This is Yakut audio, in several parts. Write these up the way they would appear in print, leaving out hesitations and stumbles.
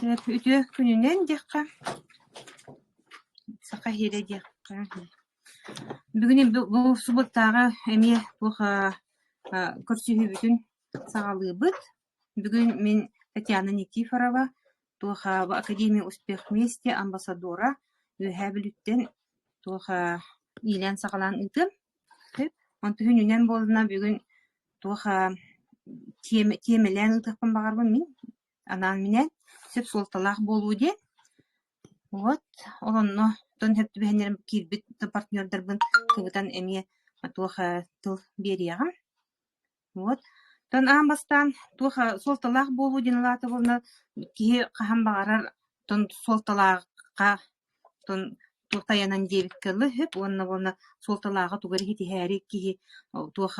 Үтүө күнүнэн диэххэ, саха иһирэ диэххэ. Бүгүн бу субуоттааҕы эмиэ туох көрсүһүүбүтүн саҕалыыбыт. Бүгүн мин Татьяна Никифорова, туох Академия успех вместе амбассадора Үөһээ Бүлүүттэн туох иилээн-саҕалаан ыытыам. Онтон күнүнэн буоллунан бүгүн туох тиэмэлээн ыытыахпын баҕарбын мин анаан-минээн сөп суолталаах буолуу диэн. Вот ол онно тон сөп түбэһиннэрэн киирбит партнердарбын кыбытан эмиэ туох тыл биэриэҕим. Вот. Тон аан бастаан туох суолталаах буолуу диэн улаата буолна киһи хаһан баҕарар тон суолталаахха тон туох тайанан диэбиккэ дылы сөп уонна уонна суолталааҕы тугу эрэ ситиһээри киһи туох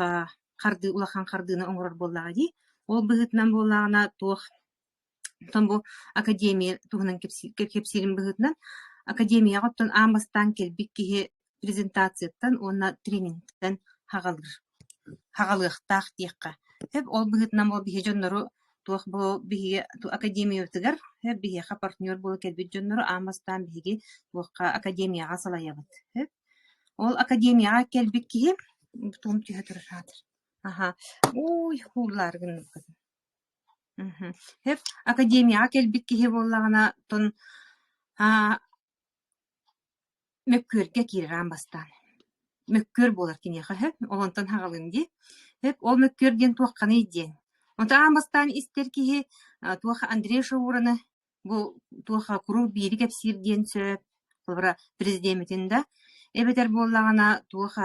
хардыы улахан хардыыны оҥорор буоллаҕа дии. Ол быһыытынан буоллаҕына туох Оттон бу академия туһунан кэпсиирим быһыытынан, академияҕа оттон аан бастаан кэлбит киһи презентацияттан уонна тренингтэн хаҕалыыр, хаҕалыахтаах диэххэ. Сөп ол быһыытынан бу биһи дьоннору туох бу биһиги академиябытыгар сөп биһиэхэ партнер буола кэлбит дьоннору аан бастаан биһиги туохха академияҕа салайабыт. Сөп. Ол академияҕа кэлбит киһи туом түһэ турар аатыр. Аха. Ууй, ууллаары гынныбыт. Мгм. Сөп. Академияҕа кэлбит киһи буоллаҕына, тон аа, мөккүөргэ киирэр аан бастаан. Мөккүөр буолар киниэхэ сөп. Ол онтон хаҕалыым дии. Сөп. Ол мөккүөр диэн туохханый диэн. Онтон аан бастаан истэр киһи а, туох Андрей Шаураны Бу туох куруук биири кэпсиир диэн сөп, холобура, президеммитин да, эбэтэр буоллаҕына туох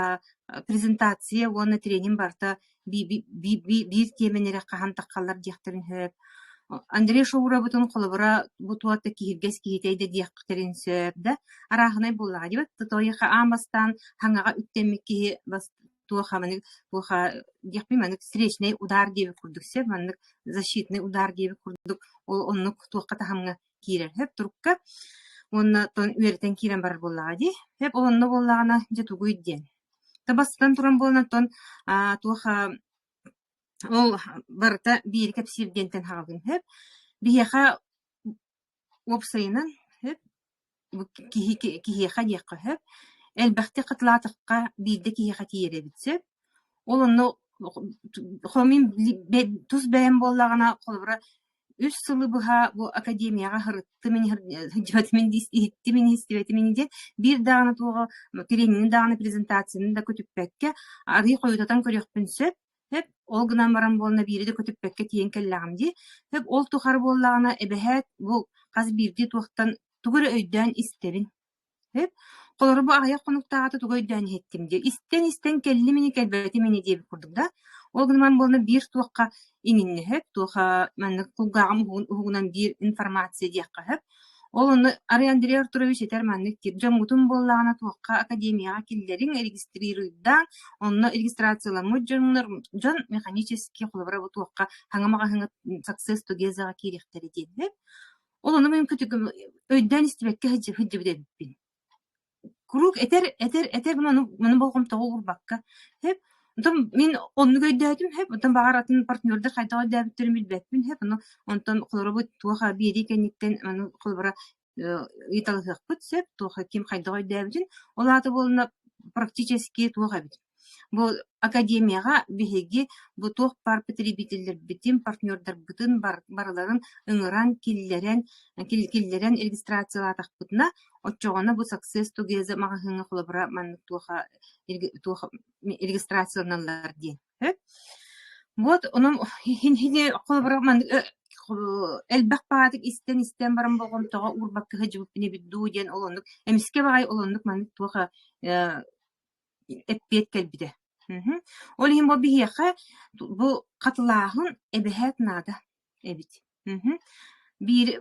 презентация уонна тренинг барыта биир тиэмэни эрэ хаһан таххаллар диэхтэрин сөп. Андрей Шоуробутун холобура бу туох да киһиргэс киһитэй да диэхтэрин сөп да, арааһынай буоллаҕа диэбит. Тоойуха аан бастаан хаҥаҕа үктэммит киһи туох маннык туох диэхпин маннык встречный удар диэбит курдук сөп маннык защитный удар диэбит курдук ол оннук туохха таһымҥа киирэр сөп турукка уонна тон үөрэтэн киирэн барар буоллаҕа дии сөп ол онно буоллаҕына дьэ тугуй диэн табастан туран буолан тон туох ол барыта биири кэпсиир диэнтэн хаҕалыым сөп биһиэхэ уопсайынан сөп Бу киһи киһиэхэ диэххэ сөп. Элбэхтик хатылаатахха биирдэ киһиэхэ тиийэр эбит сөп. Ол онно хомин тус бэйэм буоллаҕына, холобура, үс сылы быһа бу академияҕа сырыттым ини сылдьыбатым ини иһиттим ини истибэтим ини диэн биир даҕаны туоҕу тренини даҕаны презентацияны да көтүппэккэ арыый хойутатан көрүөхпүн сөп. Сөп, ол гынан баран буолна биири да көтүппэккэ тиийэн кэллэҕим дии. Сөп, ол тухары буоллаҕына эбэһээт бу хас биирдии туохтан тугу эрэ өйдөөн истэбин. Сөп. Холобура бу аҕыйах хонуктааҕыта тугу өйдөөн иһиттим дии. Истэн-истэн кэллим ини кэлбэтим ини диэбит курдук да. Ол гынан буолна биир туохха иҥиннэ сөп, туоха маннык кулгааҕым уһугунан биир информация диэххэ сөп. Ол онно арай Андрей Артурович этэр маннык диир: «Дьоммутун буоллаҕына туохха академияҕа киллэриҥ, регистрируйдаан, онно регистрацияламмыт дьоннор дьон механически холобура бу туохха хаҥа маҕаһыыҥҥа Success Together-ҕа киириэхтэрэ» диэн. Ол ону мин өйдөөн истибэккэ сылдьыбыт эбиппин. Куруук этэр, этэр, этэр маны маны болҕомтоҕо уурбакка. Сөп. Онтон мин оннук өйдөөтүм сөп. Онтон баҕар атын партнердар хайдах өйдөөбүттэрин билбэппин сөп. Ону онтон холобура бу туох биэрии кэнниттэн маны холобура ыйыталаһыахпыт сөп. Туох ким хайдах өйдөөбүтүн. Ол аата буолна практически туох эбит. Бу академияҕа биһиги бу туох баар потребителлэрбитин, партнердарбытын барыларын ыҥыран киллэрэн киллэрэн регистрациялаатахпытына, оччоҕуна бу Success Together маҕаһыыҥҥа холобура маннык туоха туох регистрацияланаллар диэн. Вот онон холобура маннык элбэх баҕатык истэн-истэн баран болҕомтоҕо уурбакка сылдьыбыппын эбит дуу диэн ол оннук эмискэ баҕайы ол оннук маннык туох эппиэт кэлбитэ. Мгм. Ол иһин бу биһиэхэ бу хатылааһын эбэһээт наада эбит. Мгм. Биири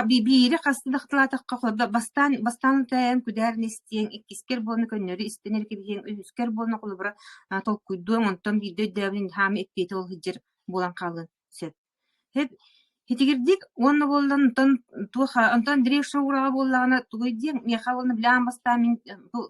биири хаста да хатылаатахха бастаан бастаан утайан күдээрин истиэҥ, иккискэр буолан көннөрү истэн эрэ кэбиһиэҥ, үһүскэр буолан холобура толкуйдуоҥ, онтон биирдэ өйдөөбүн хаама эппиэтэ ол сылдьар буолан хаалыан сөп. Сөп. Итигирдик уонна буоллан онтон туох онтон Андрей Шоураҕа буоллаҕына тугуй диэн миэхэ уонна били аан бастаан мин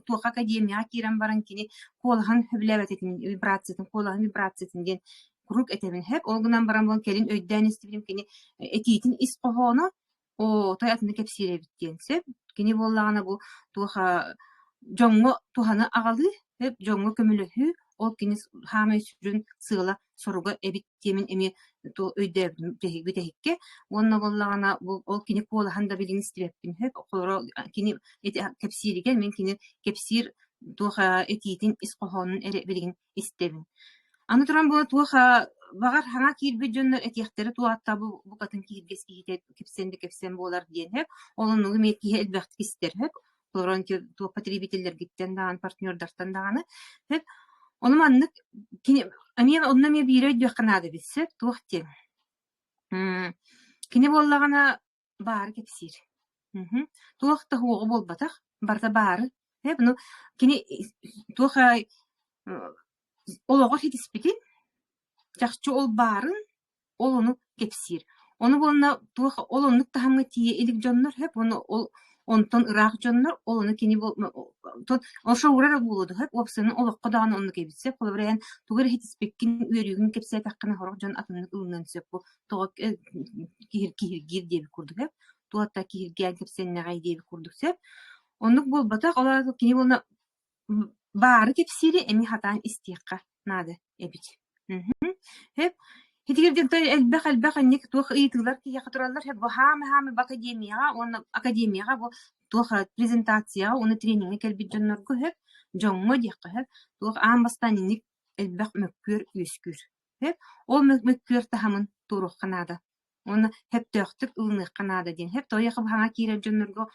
туохха академияҕа киирэн баран кини куолаһын сөбүлээбэт этим вибрациятын куолаһын вибрациятын диэн куруук этэбин сөп. Ол гынан баран буолан кэлин өйдөөн истибитим кини этиитин ис хоһооно оо, той атыны кэпсиир эбит диэн сөп. Кини буоллаҕына бу туох дьоҥҥо туһаны аҕалыы, сөп, дьоҥҥо көмөлөһүү, ол кини саамай сүрүн сыала-соруга эбит диэмин эмиэ өйдөөбүтүм бүтэһиккэ. Уонна буоллаҕына бу ол кини куолаһын да билигин истибэппин сөп. Холоро кини кэпсииригэр мин кини кэпсиир туох этиитин ис хоһоонун эрэ билигин истэбин. Аны туран бу туох баҕар хаҥа киирбит дьоннор этиэхтэрэ туох бу букатын киһиргэс киһитэ кэпсэн да кэпсэн буолар диэн сөп. Ол оннугу эмиэ киһи элбэхтик истэр сөп. Олорон туох потребителлэргиттэн даҕаны, партнердартан даҕаны сөп. Ону маннык кини эмиэ онно эмиэ биири өйдүөххэ наада эбит сөп. Туох диэн кини буоллаҕына Баары кэпсиир. Мгм. Туох да уоҕа буолбатах, барыта баары. Э, ну, кини туох олоҕор ситиспитин, чахчы ол баарын, ол ону кэпсиир. Ону буолна туох ол оннук таһымҥа тиийэ илик дьоннор сөп, уонна ол онтон ыраах дьоннор ол ону кини ошо урар буолуо сөп, уопсайынан олоххо даҕаны оннук эбит сөп. Холобура эн тугу эрэ ситиспиккин, үөрүүгүн кэпсээтэххинэ сорох дьон атыннык ылыныан сөп. Бу тоҕо киһиргиир диэбит курдук сөп, туох киһиргээн кэпсэннэҕэй диэбит курдук сөп. Оннук буолбатах, ол аата кини буолна баары кэпсиири эмиэ хатаан истиэххэ наада эбит. Сөп. Итигирдик элбэх-элбэх инник туох ыйытыылар киһиэхэ тураллар. Бу хаамы-хаамы бу академияҕа уонна академияҕа бу туох презентацияҕа уонна трениҥҥэ кэлбит дьоннорго сөп, дьоҥҥо диэххэ сөп, туох аан бастаан инник элбэх мөккүөр үөскүүр. Сөп. Ол мөккүөр таһымын туоруохха наада. Уонна сөптөөхтүк ылыныахха наада диэн. Сөп тойох хаҥа киирэр дьоннорго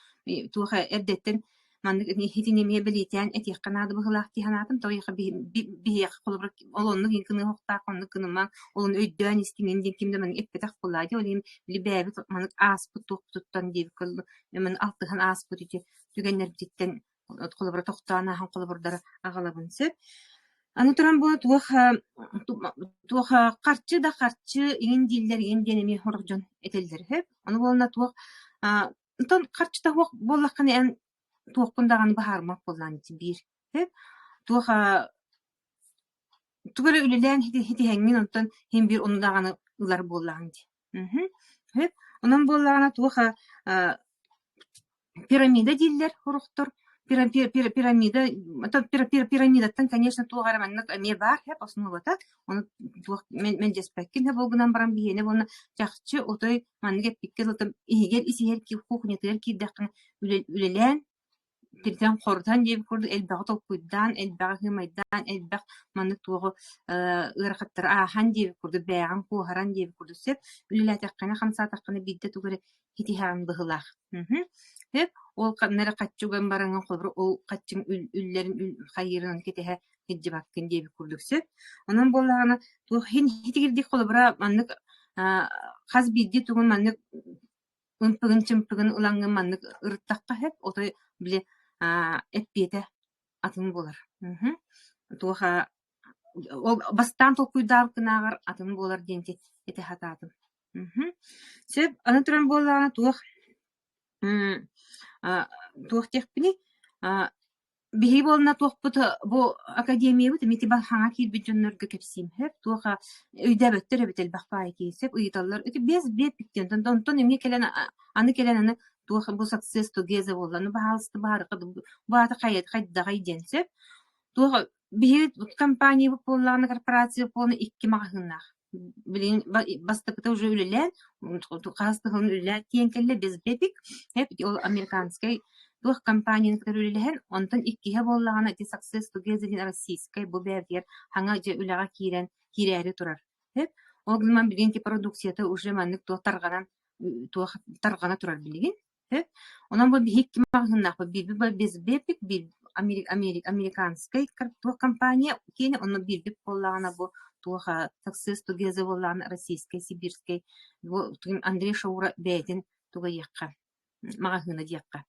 туох эрдэттэн маннык иһитин эмиэ бэлиэтээн этиэххэ наада быһыылаах дии санаатым. Тойох биһиэхэ холобура ол оннук гыныахтаах, оннук гынымаҥ, ол ону өйдөөн истиҥин диэн ким да маннык эппэтэх буоллаа дии. Ол иһин били бэйэбит маннык ааспыт туохпутуттан диэбиккэ алтыһан ааспыт ити түгэннэрбититтэн холобура тохтоон ааһан холобурдары аҕалабын сөп. Аны туран бу туох туох харчы да харчы иҥин дииллэр иҥин диэн эмиэ сорох дьон этэллэр үһү. Ону буолна туох онтон харчыта суох буоллаххына эн туоххун даҕаны быһаарыммат буоллаҕын ити биир үһү. Туох тугу эрэ үлэлээн ситиһэҥҥин онтон син биир ону даҕаны ылар буоллаҕыҥ дии. Үһү. Онон буоллаҕына туох Пирамида дииллэр сорохтор. Пирамида пирамидаттан, конечно, туох эрэ маннык эмиэ баар һэп основата. Ону туох мэлдьэспэккин да буолгунан баран биһиэнэ уонна чахчы отой маннык эппиккэ дылы иһигэр ис-иһэр кухнятыгар киирдэххинэ үлэлээн тиритэн-хорутан диэбит курдук элбэҕи толкуйдаан, элбэҕи сыымайдаан, элбэх маннык туоҕу ыарахаттары ааһан диэбит курдук бэйэҕин куоһаран диэбит курдук сөп үлэлээтэххинэ, хамсаатаххына биирдэ тугу эрэ итиһэҕин быһыылаах. Сөп. Ол ханна эрэ хаччы уган бараҥҥын холобур ол хаччыҥ үллэрин хайыырын кэтэһэ сылдьыбаккын диэбит курдук сөп. Онон буоллаҕына туох иһин итигирдик холобура маннык хас биирдии тугун маннык ымпыгын-чымпыгын ылаҥҥын маннык ырыттахха сөп, отой били эппиэтэ атын буолар. Туох ол бастаан толкуйдаабыккынааҕар атын буолар диэн этэ сатаатым. Сөп, аны туран буоллаҕына туох туох диэхпиний биһиги буолна туохпут бу академиябыт эмиэ хаҥа киирбит дьоннорго кэпсиим сөп туох өйдөөбөттөр эбит элбэх баайы киһи сөп ыйыталлар ити без биэппиттэн онтон эмиэ кэлэн аны кэлэн аны туох бу success together буолла ну баһаалыста баарыка бу аата хайдаҕай диэн сөп туох биһиги компаниябыт буоллаҕына корпорация буолна икки маҕаһыыннаах Билигин бастакыта уже үлэлээн, хас да сылын үлэлээн тиийэн кэллэ безбепик, ол американскай туох компанияны кытары үлэлэһэн, онтон иккиһэ буоллаҕына ити Success Together диэн российскай бу бэйэтигэр хаҥа дьэ үлэҕэ киирэн киирээри турар. Ол гынан билигин ити продукцията уже маннык туох тарҕанан туох тарҕана турар билигин. Онон бу биһиги икки маҕаһыыннаахпыт. Биирбит бу Безбепик, биир американскай туох компания киэнэ, онно биирбит буоллаҕына бу туох Success Together буоллаҕына российскай, сибирскэй бу Андрей Шаура бэйэтин туга диэххэ маҕаһыына диэххэ.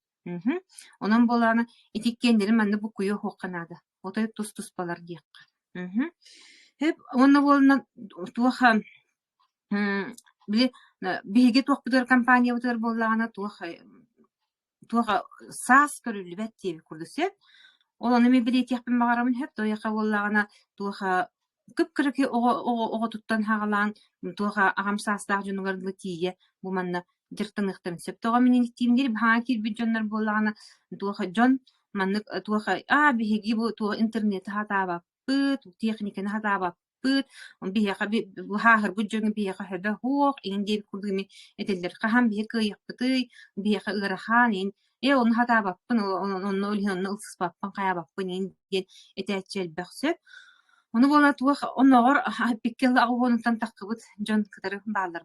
Онон буоллаҕына ити иккиэннэрин манна буккуйуо суохха наада. Отой тус-туспалар диэххэ. Уонна буолна туох били биһиги туохпутугар компаниябытыгар буоллаҕына туох туох саас көрүллүбэт диэбит курдук сөп. Ол ону мин бэлиэтиэхпин баҕарабын сөп. Туойаха буоллаҕына туох Кып-кыракый оҕо оҕотуттан саҕалаан туох аҕам саастаах дьонугар дылы тиийэ бу манна дьарыктаныахтарын сөп. Тоҕо мин инниктиибин хаҥа киирбит дьоннор буоллаҕына туох дьон маннык туох аа биһиги бу туох интернети сатаабаппыт, техниканы сатаабаппыт, биһиэхэ быһааһырбыт дьоҥҥо биһиэхэ сөбө суох иҥин диэбит курдук эмиэ этэллэр. Хаһан биһи кыайыахпытый, биһиэхэ ыарахан иҥин ээ ону сатаабаппын, онно ол иһин онно ылсыспаппын, хайаабаппын иҥин диэн этээччи элбэх сөп. Ону буола туох оннооҕор икки аҕыс уонуттан таххыбыт дьон кытары бааллар.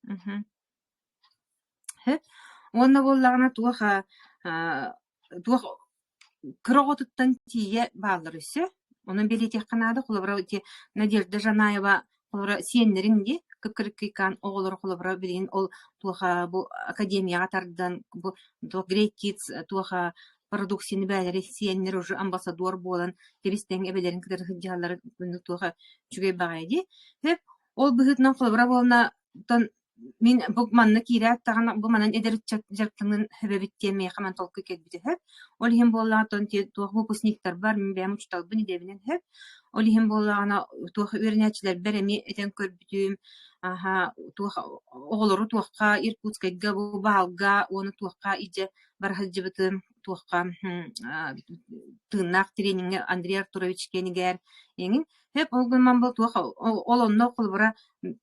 Мгм. Сөп. Уонна буоллаҕына туох туох кыра оҕотуттан тиийэ бааллар өссө. Онон бэлиэтиэххэ наада. Холобура, ити Надежда Жанаева холобура сиэннэрин дии кып-кыракыйкаан оҕолоро холобура билигин ол туох бу академияҕа тардан бу туох Great Kids туох продукцияны бээлэри сиэннэр уже амбассадор буолан тэбис-тэҥ эбэлэрин кытары сылдьыһаллара туох үчүгэй баҕайы дии. Сөп. Ол быһыытынан холобура буолна оттон мин бу манна киирээт даҕаны бу манан эдэр ыччат дьарыктанан сөбөбүт диэн миэхэ ман толкуй кэлбитэ сөп. Ол иһин буоллаҕына оттон туох выпускниктарбар мин бэйэм учууталбын идэбинэн сөп. Ол иһин буоллаҕына туох үөрэнээччилэрбэр эмиэ этэн көрбүтүм, аһа туох оҕолору туохха Иркутскайга бу баалга уонна туохха илдьэ бара сылдьыбытым, туохха тыыннаах трениҥҥэ Андрей Артурович киэнигэр эҥин Сөп, ол гынан бу туох ол онно холобура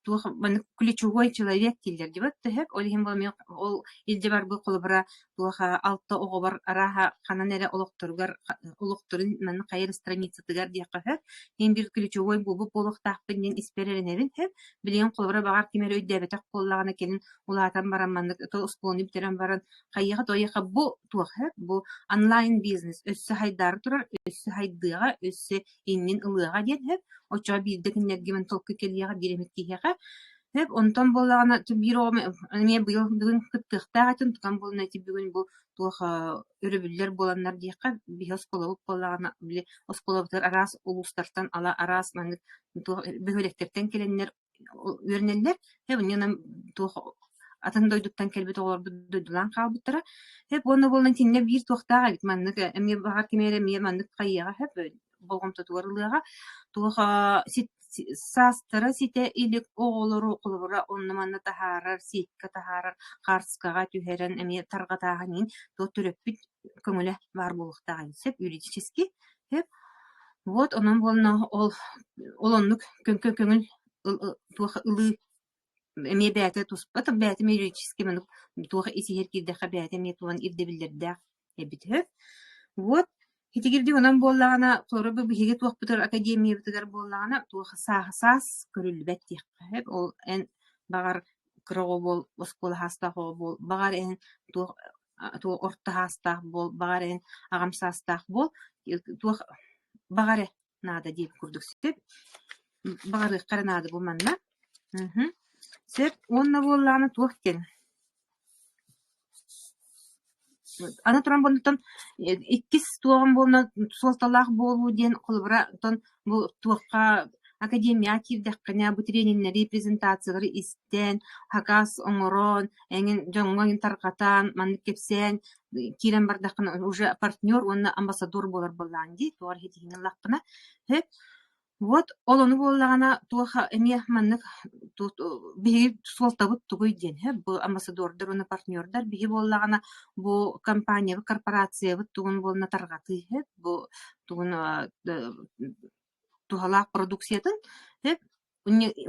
туох маннык ключевой человек дииллэр дии сөп. Ол иһин бу мин ол илдьэ барбыт холобура туох алта оҕобор арааһа ханан эрэ олохторугар олохторун маннык хайа эрэ страницатыгар диэххэ сөп. Мин биир ключевой буолбут буолуохтаахпын диэн испэр эрэнэбин сөп. Билигин холобура баҕар ким эрэ өйдөөбөтөх буоллаҕына кэлин улаатан баран маннык то оскуоланы бүтэрэн баран хайыаха тойуоха бу туох сөп бу онлайн бизнес өссө хайдаары турар өссө хайдыаҕа өссө иннин ылыаҕа диэн сөп. Оччоҕо биирдэ кинилэргэ мин толкуй кэлиэҕэ биир эмит киһиэхэ. Сөп, онтон буоллаҕына биир оҕом эмиэ быйыл бүгүн кыттыахтаах этим, тутан буолна ити бүгүн бу туох өрөбүллэр буоланнар диэххэ, биһи оскуолабыт буоллаҕына, били оскуолабытыгар араас улуустартан ала араас маннык туох бөһүөлэктэртэн кэлэннэр үөрэнэллэр. Сөп, инньэ туох атын дойдуттан кэлбит оҕолорбут дойдулаан хаалбыттара. Сөп уонна буолан итиннэ биир туохтаах эбит маннык эмиэ баҕар кими эрэ эмиэ маннык хайыаҕа сөп болҕомтотугар ылыаҕа. Туох саастара ситэ илик оҕолору холобура онно-манна таһаарар, сетка таһаарар, хаарскаҕа түһэрэн эмиэ тарҕатааһын иһин туох төрөппүт көҥүлэ баар буолуохтаах эбит сөп юридически сөп. Вот онон буолна ол ол оннук көҥүл туох ылыы эмиэ бэйэтэ туспа бэйэтэ эмиэ юридически маннык туох ис-иһэр киирдэххэ бэйэтэ эмиэ туһунан ирдэбиллэрдээх эбит үһү. Вот итигирдик онон буоллаҕына холобура бу биһиги туохпутугар академиябытыгар буоллаҕына туох саас көрүллүбэт диэххэ сөп. Ол эн баҕар кыра оҕо буол, оскуола саастаах оҕо буол, баҕар эн туох туох орто саастаах буол, баҕар эн аҕам саастаах буол, туох баҕар эрэ наада диэбит курдук сөп. Баҕарыахха эрэ наада бу манна. Мхм. Сөп уонна буоллаҕына туох диэн Аны туран буоллуттан иккис туоҕум буолна суолталаах буолуу диэн холобура оттон бу туохха академияҕа киирдэххинэ бу трениннэри, презентациялары истэн, хакас оҥорон, эҥин дьоҥҥо эҥин тарҕатан, маннык кэпсээн киирэн бардаххына уже партнер уонна амбассадор буолар буоллаҕыҥ дии, туох эрэ ситиһиини ыллаххына. Сөп. Вот ол ону буоллаҕына туох эмиэ маннык биһиги суолтабыт тугуй диэн һэ бу амбассадордар уонна партнердар биһи буоллаҕына бу компаниябыт корпорациябыт тугун буолна тарҕатыы һэ бу тугун туһалаах продукциятын һэ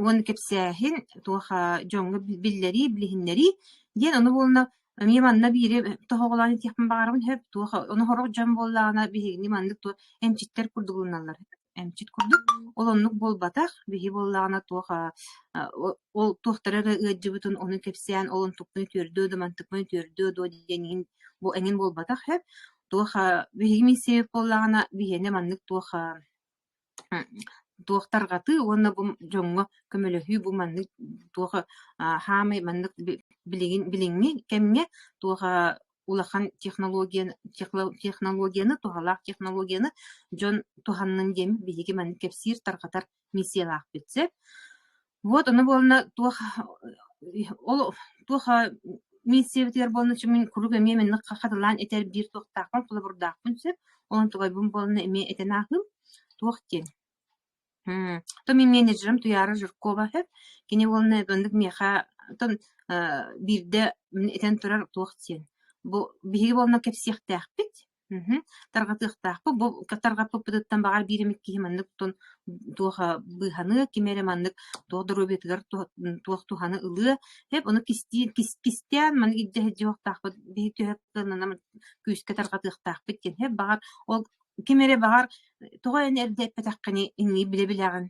уонна кэпсээһин туох дьоҥҥо биллэрии билиһиннэрии диэн ону буолна эмиэ манна биири тоһоҕолоон этиэхпин баҕарабын сөп туох ону сорох дьон буоллаҕына биһигини маннык туох эмчиттэр курдук ылыналлар эмчит курдук. Ол оннук буолбатах. Биһи буоллаҕына туох ол туохтара эрэ ыалдьыбытын ону кэпсээн ол онтукпун үтүөрдүө дуо мантыкпын үтүөрдүө дуо диэн иһин бу эҥин буолбатах сөп. Туох биһиги миссиябыт буоллаҕына биһиэнэ маннык туох туох тарҕатыы уонна бу дьоҥҥо көмөлөһүү бу маннык туох хаамай маннык билигин билиҥҥи кэмҥэ туох улахан технологияны технологияны туһалаах технологияны дьон туһаннын диэн биһиги маннык кэпсиир тарҕатар миссиялаахпыт сөп. Вот ону буолна туох ол туох миссиябытыгар буолна мин куруук эмиэ маннык хатылаан этэр биир туохтаахпын, холобурдаахпын сөп. Онон тугайбын буолна эмиэ этэн ааһыым. Туох диэн То мин менеджерим Туйаара Жиркова үһү. Кини уонна маннык миэхэ оттон биирдэ этэн турар туох диэн бу биһиги буолна кэпсиэхтээхпит, тарҕатыахтаахпыт. Бу тарҕаппыппытыттан баҕар биир эмит киһи маннык туох быыһаныа, ким эрэ маннык туох доруобуйатыгар туох туһаны ылыа. Эп ону кистии кистээн маннык илдьэ сылдьыахтаахпыт, биһиги төһө кыаннанан күүскэ тарҕатыахтаахпыт диэн. Эп баҕар ол ким эрэ баҕар тоҕо эн эрдэ эппэтэххиний иннии билэ-билэҕин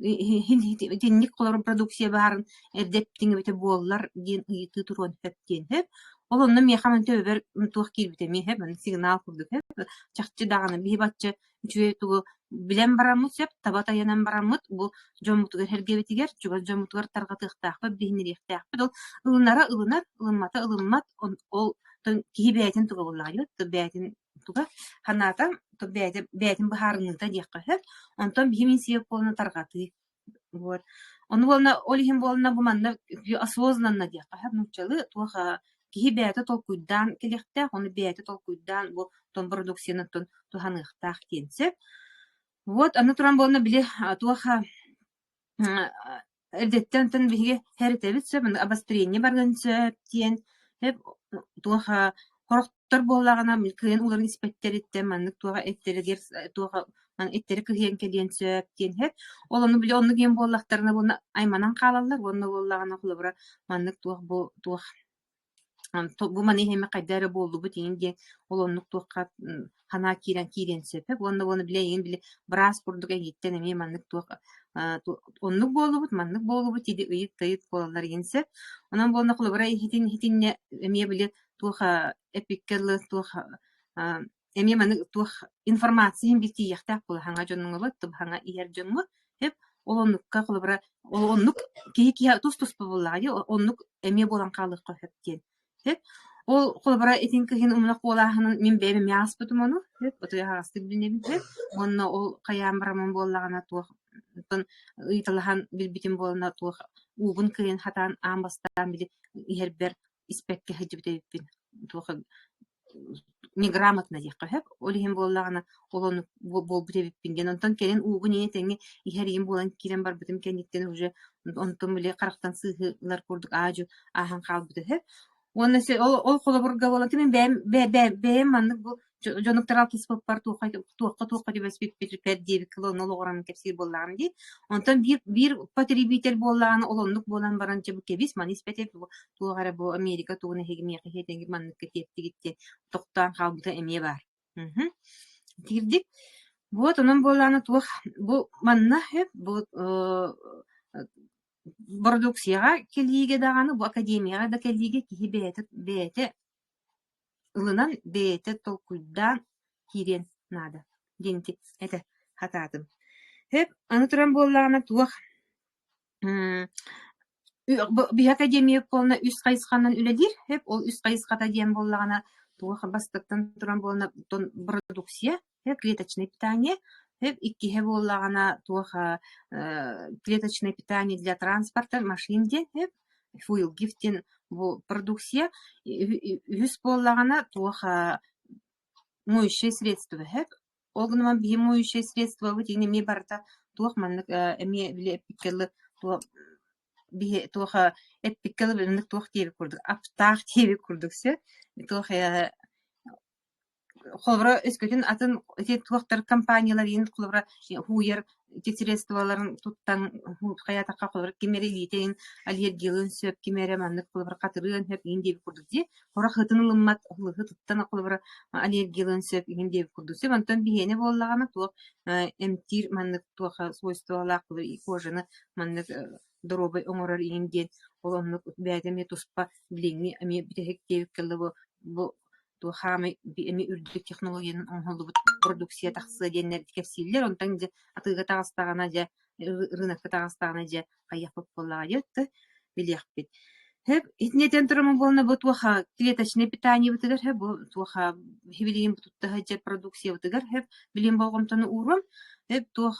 итинник холобур продукция баарын эрдэ эптиҥ эбитэ буоллар диэн ыйытыы туруон сөп диэн сөп. Ол онно миэхэ мантан төбөбөр туох киирбитэ эмиэ сөп, маннык сигнал курдук сөп. Чахчы даҕаны биһи бачча үчүгэй тугу билэн бараммыт сөп, таба тайанан бараммыт бу дьоммутугар сэргэбитигэр, чугас дьоммутугар тарҕатыахтаахпыт, билиһиннэриэхтээхпит. Ол ылынара ылынар, ылыммата ылыммат, ол киһи бэйэтин туга буоллаҕа бэйэтин туга санаата бэйэтэ бэйэтин быһаарыныыта диэххэ сөп. Онтон биһи миссия буолна тарҕатыы. Вот. Ону буолна ол иһин буолна бу манна осознанно диэххэ сөп нууччалыы туох киһи бэйэтэ толкуйдаан кэлиэхтээх, ону бэйэтэ толкуйдаан бу тон продукцияны туһаныахтаах диэн сөп. Вот аны туран буолна били туох Эрдэттэн онтон биһиги сэрэтэбит сөп, обострение барыан сөп диэн сөп туох сорохтор буоллаҕына кыайан уларан испэттэриттэн маннык туох эттэригэр туох эттэрэ кыһыйан кэлиэн сөп диэн сөп. Ол ону били оннук диэн буоллахтарына уонна айманан хаалаллар уонна буоллаҕына холобура маннык туох бу туох бу маны иһимэ хайда эрэ буоллубут иҥин диэн ол оннук туохха санаа киирэн киириэн сөп уонна уонна били эйигин били быраас курдук эйигиттэн эмиэ маннык туох оннук буоллубут маннык буоллубут или ыйыт-тайыт буолаллар иҥин сөп. Онон буолна холобура иһитин иһитиннэ эмиэ били туох эпиккэ дылы туох эмиэ маннык туох информация иһин биир тиийиэхтээх буола хаҥа дьоннуҥабыт хаҥа иһэр дьоҥҥо сөп ол оннукка холобура ол оннук киһи киһи тус-туспа буоллаҕа дии оннук эмиэ буолан хаалыахха сөп диэн сөп ол холобура итин кыһын умнах буолааһынын мин бэйэм эмиэ ааспытым ону сөп отуй аһаҕастык билинэбин сөп уонна ол хайаан бараммын буоллаҕына туох оттон ыйыталаһан билбитим буолана туох уубун кыайан хатаан аан бастаан били иһэрбэр испэккэ сылдьыбыт эбиппин туох неграмотно диэххэ сөп. Ол иһин буоллаҕына, ол оннук буолбут эбиппин диэн. Онтон кэлин уугун ийэ тэҥҥэ иһэр ийэм буолан киирэн барбытым кэнниттэн уже онтум били харахтан сыыһы ылар курдук аа-дьуо ааһан хаалбыта үһү. Уонна ол, ол холобурга буолан мин бэйэм бэйэм маннык бу дьонуктар алтыспыппар туохха туохха туохха түбэспиппит диэбиккэ онно олоҕуран кэпсиир буоллаҕым дии. Онтон биир биир потребитель буоллаҕына ол оннук буолан баран дьэ бу кэбис маны испэтэ туох эрэ бу Америка тугун эһиги миэхэ иһиэтэҥҥит манныкка тиэртигит диэн тохтоон хаалбыта эмиэ баар. Мхм. Итирдик. Вот онон буоллаҕына туох бу манна сөп бу бородууксуйаҕа кэлиигэ даҕаны бу академияҕа да кэлиигэ киһи бэйэтэ бэйэтэ ылынан бэйэтэ толкуйдаан киириэн наада диэн этэ сатаатым. Сөп аны туран буоллаҕына туох Биһи академия буолна үс хайысханан үлэлиир. Сөп ол үс хайысхата диэн буоллаҕына туох бастакытан туран буолна продукция, клеточное питание, сөп иккиһэ буоллаҕына туох клеточное питание для транспорта машин диэн сөп фуилгиф диэн бу продукция. Үһүс буоллаҕына туох моющее средство сөп Ол гынан биһи моющее средствобыт иҥин эмиэ барыта туох маннык эмиэ били эппиккэ дылы туох биһи туох эппиккэ дылы маннык туох диэбит курдук аптаах диэбит курдук сөп туох холобура өскөтүн атын ити туохтар компаниялар иин холобура һууйар ити средстволарын туттан хайаатахха холобура ким эрэ илиитэ иин аллергиялыан сөп ким эрэ маннык холобура хатырыан сөп иин диэбит курдук дии Сорох ытын ылыммат, ытыттан холобура аллергиялыан сөп иһин диэбит курдук сөп. Онтон биһиэнэ буоллаҕына туох эмтиир маннык туох свойстволаах кожаны маннык доруобай оҥорор иһин диэн ол оннук бэйэтэ эмиэ туспа билиҥҥи эмиэ бүтэһик диэбиккэ дылы бу туох хаамай эмиэ үрдүк технологиянан оҥоһуллубут продукция тахсыа диэннэр кэпсииллэр. Онтон дьэ атыыга таҕыстаҕына дьэ ырыынакка таҕыстаҕына дьэ хайыахпыт буоллаҕа диэт билиэхпит. Сөп итини этэн туран буолна бу туох клеточное питаниебытыгар сөп бу туох билигин тутта сылдьар продукциябытыгар сөп билигин болҕомтону ууруом сөп туох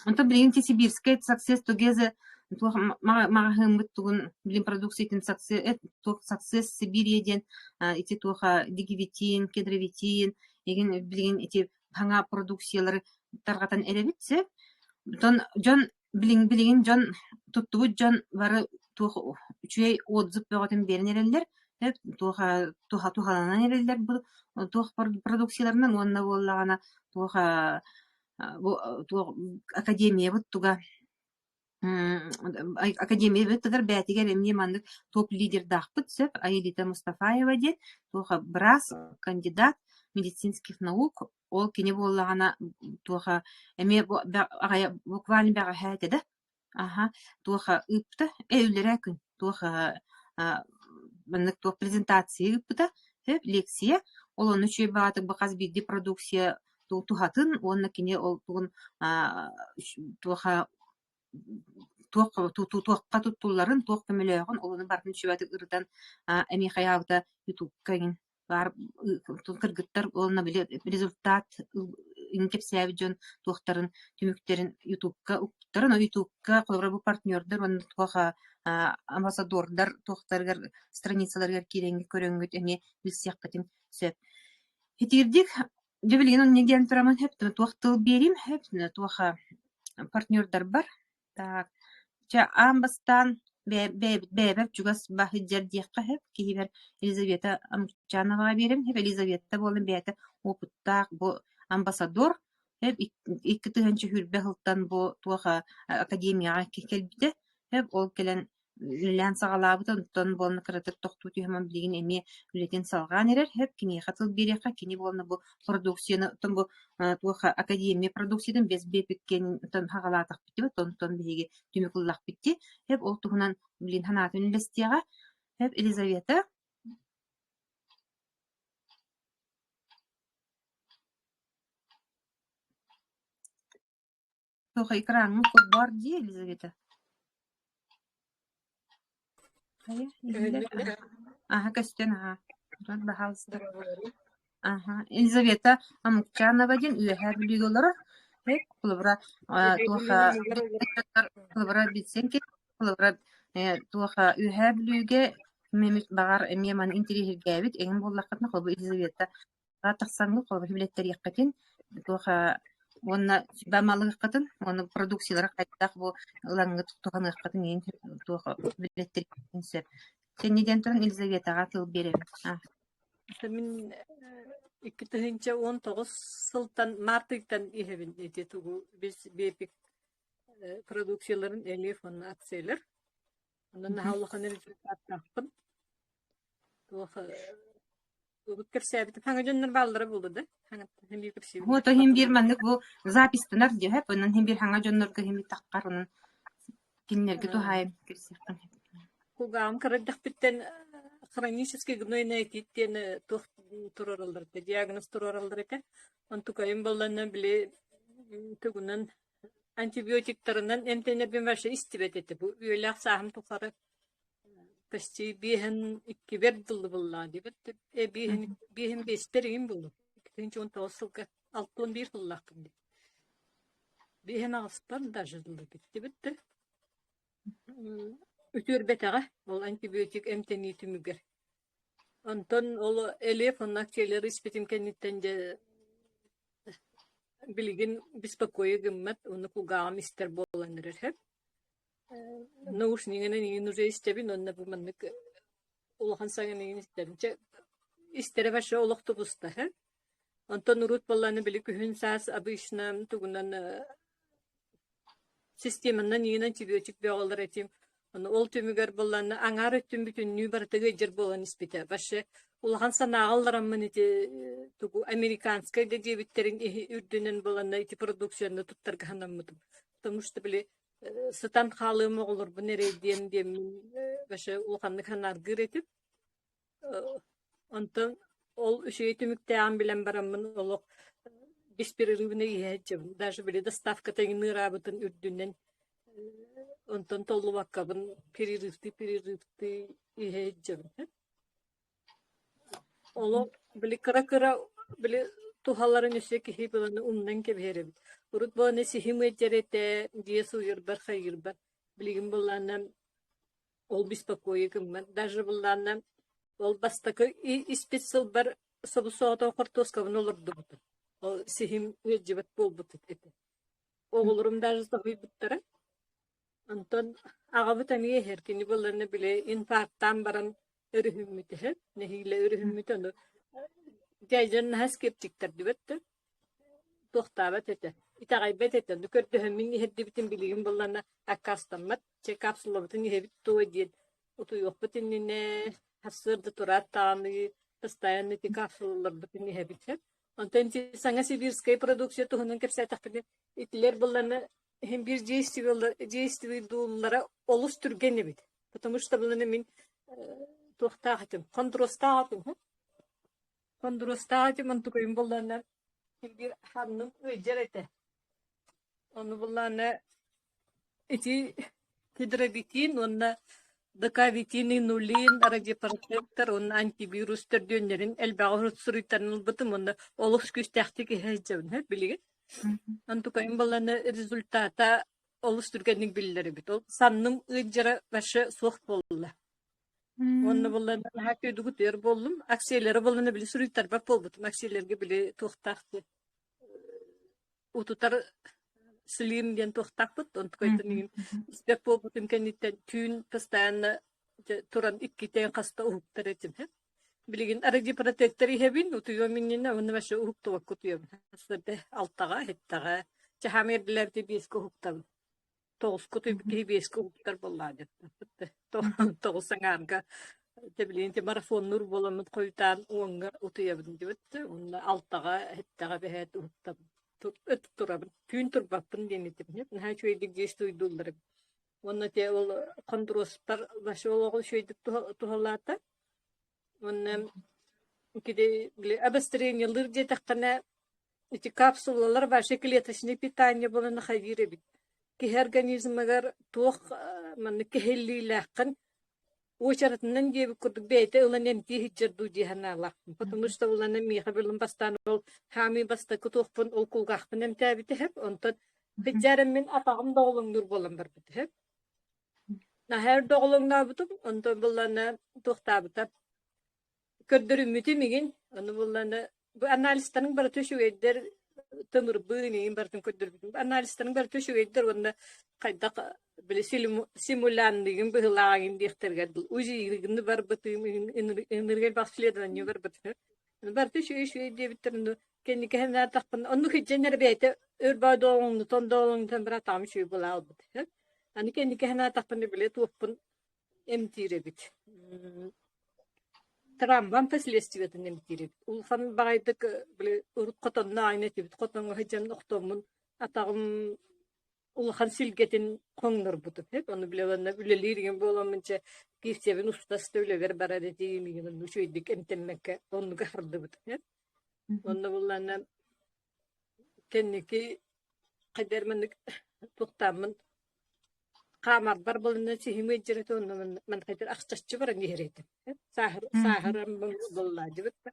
онтон билигин Сибирскэй Success Together. Туох маҕаһыыммыт тугун билим продукциятын туох Success Сибирия диэн ити туох дигивитин, кедровитин, игин билигин ити хаҥа продукциялары тарҕатан эрэбит сөп. Оттон дьон билигин билигин дьон туттубут дьон бары туох үчүгэй отзыв бөҕөтүн биэрэн эрэллэр туох туһа туһаланан эрэллэр бу туох продукцияларынан уонна буоллаҕына туох бу туох академиябыт туга Академиябытыгар бэйэтигэр эмиэ маннык топ-лидердаахпыт сөп Аэлита Мустафаева диэн туох быраас, кандидат медицинских наук ол кини буоллаҕына туоха эмиэ бу аҕайа буквально бэҕэһээ этэ да аха туоха ыыппыта э үллэрээ күн туох маннык туох презентация ыыппыта сөп лекция ол онно үчүгэй баҕатык бу хас биирдии продукция туһатын уонна кини ол тугун туоха туох туохха туттулларын, туох көмөлөөҕүн ол ону барытын үчүгэйдик ырытан эмиэ хайаабыта ютубка эҥин баар кыргыттар уонна били результат кэпсээбит дьон туохтарын түмүктэрин ютубка уктарын ютубка холобура бу партнердар уонна туох амбассадордар туохтарыгар страницаларыгар киирэҥҥит көрөҥҥүт эмиэ билсиэххитин сөп. Итиирдик дьэ билигин онно диэн тураммын сөп туох тыл биэриим сөп туох партнердарбар Так, чэ аан бастаан бэйэбэр чугас баһыйдьар диэххэ сөп, киһибэр Елизавета Амчановаҕа биэрэм сөп. Елизавета буолан бэйэтэ уопуттаах бу амбассадор сөп 2020 сылтан бу туох академияҕа кэлбитэ сөп. Ол кэлэн үлэлээн саҕалаабыта, онтон буолан кыратык тохтуу түһэн билигин эмиэ үлэтин салҕаан эрэр. Сөп киниэхэ тыл биэриэххэ, кини буолан бу продукцияны оттон бу туох академия продукциятын бэс биэрбиккин оттон хаҕалаатахпыт дии, онтон биһиги түмүк ыллахпыт дии. Сөп ол туһунан билин санаатын үллэстиэҕэ. Сөп Елизавета. Туох экраҥҥын холбоор дии, Елизавета. Хайа, иһиллэр? Аха, көстөн, аха. Баһаалыста. Аха, Елизавета Амукчанова диэн Үөһээ Бүлүүгэ олорор. Холобура, туох холобура билсэн холобура туох Үөһээ Бүлүүгэ баҕар эмиэ маны интэриэһиргээбит эҥин буоллаххытына холобура Елизавета тахсаҥҥыт холобур билэттэриэххитин туох уонна сүбэ-амалыаххытын уонна продукциялары хайдах бу ылаҥҥыт туһаныаххытын иһин туох билэттэриэххитин сөп. Кэннидэн туран Елизаветаҕа тыл биэрэбин. Мин 2019 сылтан март ыйтан иһэбин ити тугу биэпик продукцияларын эмиэ уонна акциялар. Онон наһаа улахан результаттаахпын. Туох Урут кэпсээбитим хаҥа дьоннор бааллара буолуо да? Хаҥаттан биир кэпсиибин. Вот иһин биир маннык бу запистанар дьэһэп, онон иһин биир хаҥа дьоннорго иһин таххар, онон кинилэргэ туһаайан кэпсиэххин. Кулгааҕым кыра эрдэхпиттэн хронический гнойный отит диэн туох туруораллар этэ, диагноз туруораллар этэ. Онтукайым буолланна били тугунан антибиотиктарынан эмтэнэрбин вообще истибэт этэ. Бу үөлээх сааһым тухары Почти биэһин иккибэр дылы буллаа диэбит. Э биэһин биэһин биэстэр игин буллум. 2019 сылга 61 сыллаахпын дии. Биэһин аҕыспар даже дылы бүттүбүт да. Үтүөрбэтэҕэ ол антибиотик эмтэнии түмүгэр. Онтон ол Элиэп уонна Келлер испитим кэнниттэн дьэ билигин беспокойа гыммат уонна кулгааҕым истэр буолан эрэр сөп. Наушнигынан иҥин уже истэбин уонна бу маннык улахан саҥаны иҥин истэбин. Чэ истэрэ вообще олох тубуста һэ. Онтон урут буоллаҕына били күһүн саас обычно тугунан системанан иҥин антибиотик бөҕөлөр этим. Ону ол түмүгэр буоллаҕына аҥаар өттүн бүтүннүү барыта ыалдьар буолан испитэ. Вообще улахан санааҕа ыллараммын ити тугу американскай да диэбиттэрин иһи үрдүнэн буоланна ити продукцияны туттарга санаммытым. Потому что били сытан хаалыам оҕолорбун эрэйдиэм диэммин вообще улаханнык санааргыыр этим. Онтон ол үчүгэй түмүктээҕин билэн бараммын олох беспрерывно иһээччибин. Даже били доставката ыҥыраабытын үрдүнэн онтон толлубаккабын перерывтыы-перерывтыы иһээччибин. Олох били кыра-кыра били туһаларын өссө киһи быланы умнан кэбиһэр эбит. Урут буолан сиһим ыалдьар этэ, дьиэ сууйарбар, хайыырбар. Билигин былаана ол беспокойи гыммат. Даже былаана ол бастакы испит сылбар собусоото хортуоскабын олордубутум. Ол сиһим ыалдьыбат буолбут этэ. Оҕолорум даже соһуйбуттара. Онтон аҕабыт эмиэ иһэр, кини буолларына били инфарктаан баран өрүһүммүтэ, нэһиилэ өрүһүммүтэ ону дьэ наһаа скептиктэрдибэт да туохтаабат этэ, итэҕэйбэт этэ. Ону көрдөһөммүн иһэрдибитин билигин буоллаҕына аккаастаммат, чэ капсулабытын иһэбит дуо диэн утуйуохпут иннинэ сарсыарда тураат даҕаны постоянно ити капсулаларбытын иһэбит сөп. Онтон ити саҥа сибирскэй продукция туһунан кэпсээтэхпинэ итилэр буоллаҕына иһин биир действиеллара олус түргэн эбит. Потому что быланы мин туохтаах этим, хондростаах этим. Хондростаах этим онтукайым буллаана биир ханным ыйдьар этэ. Ону буллаана ити гидровитин уонна декавитин, инулин, радиопротектор уонна антивирус төрдүөннэрин элбэҕи суруйтаран ылбытым уонна олус күүстээхтик иһэ сылдьабын билигин. Онтукайым баланы результата олус түргэнник биллэр эбит. Ол санным ыалдьара вообще суох буолла. Уонна буолла наһаа күйдүгүт өр буоллум. Акциялары буоллана били суруйтарбат буолбутум. Акцияларга били туохтаах диэн утутар слим диэн туохтаахпыт. Онтукайтан мин испэт буолбутум кэнниттэн түүн постоянно туран иккитэ хаста уһуктар этим. Билигин радиопротектор иһэбин, утуйуом иннинэ уонна вообще уһуктубакка утуйабын. Сарсыарда алтаҕа, сэттэҕэ, чаһаам эрдэлээбитэ биэскэ уһуктабын. Тоҕуска утуйбут киһи биэскэ уһуктар буоллаҕа диэт. Тоҕус аҥаарга дьэ билигин ити марафоннуур буоламмыт хойутаан уоҥҥа утуйабын диэбит уонна алтаҕа, сэттэҕэ бэһээт уһуктабын. Ыт турабын. Түүн турбаппын диэн этим. Наһаа үчүгэйдик действуйдууллар эбит. Уонна те ол хондуруоспар вообще олоҕу үчүгэйдик туһалаата. Уонна кини били обострениелыыр диэтэххинэ ити капсулалар вообще клеточное питание буолан хайыыр эбит. Киһи организмыгар туох маннык кэһиллиилээххин уочаратынан диэбит курдук бэйэтэ ылан эмтии сылдьар дуу дии санаалаахпын. Потому что улана миэхэ билин бастаан ол хаамыы бастакы туохпун ол кулгаахпын эмтээбитэ сөп. Онтон сылдьарым мин атаҕым доҕолоҥнуур буолан барбыта сөп. Наһаа өр доҕолоҥнообутум, онтон буллана туохтаабыта Көрдөрүммүтүм игин, ону булланы бу анализтарыҥ барыта үчүгэйдэр, тымырбыын игин барытын көрдөрбүтүм. Анализтарыҥ барыта үчүгэйдэр уонна хайдах били симулянныгын быһыылааҕын игин диэхтэригэр дылы УЗИ-гыны барбытым, ынырык элбэх обследование барбытым. Барыта үчүгэй үчүгэй диэбиттэр, ону кэнники санаатахпына, оннук илдьэн эрэ бэйэтэ өр баа доҕоҥнутан доҕоҥнутан быраатаҕым үчүгэй буолаа ылбыт. Аны кэнники санаатахпына били туохпун эмтиир эбит. Трамвам последствиятын эмтиир эбит. Улахан баҕайытык били урут хотонно аайын этибит. Хотоҥҥо сылдьан охтоммун атаҕым улахан силгэтин хоҥнорбутум. Ону бile уонна үлэлиир игин буоламмын чэ киирсэбин устас да үлэбэр барар этиим игин онну үчүгэйдик эмтэммэккэ оннуга хардыбыт. Онно буллаана Кэнники хайдах маннык туохтааммын хаамарбар булунна сиһим ыалдьар уонна манна хайдах ахчаччы баран иһэр этим. Сааһыран буоллаадьыбыт да.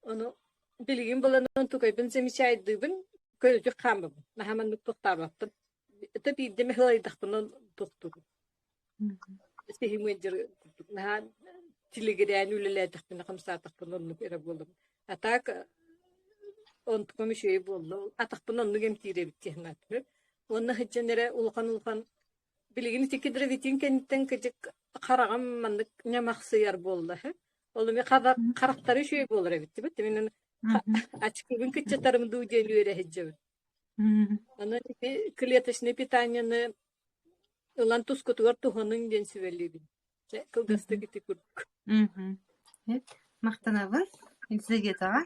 Ону билигин булан онтукайбын замечайдыыбын, көнөтүк хаамабын. Наһаа маннык туохтаабаппын. Это биирдэ эмэ сылайдахпына тохтуубун. Сиһим ыалдьар курдук наһаа тилигирээн үлэлээтэхпинэ, хамсаатахпына оннук эрэ буолабын. А так онтукам үчүгэй буолла. Атахпын оннук эмтиир эбит дии санаатым. Уонна сылдьан эрэ улахан-улахан билигин ити кедровитин кэнниттэн кыдьык хараҕым маннык ньамахсыйар буолла. Ол эмиэ харахтара үчүгэй буолар эбит дибит. Мин ачыкыбын кыччатарым дуу диэн үөрэ сылдьабын. Онон ити клеточное питаниены ылан тускутугар туһаныҥ диэн сүбэлиибин. Чэ, кылгастык ити курдук. Махтанабын Елизаветаҕа.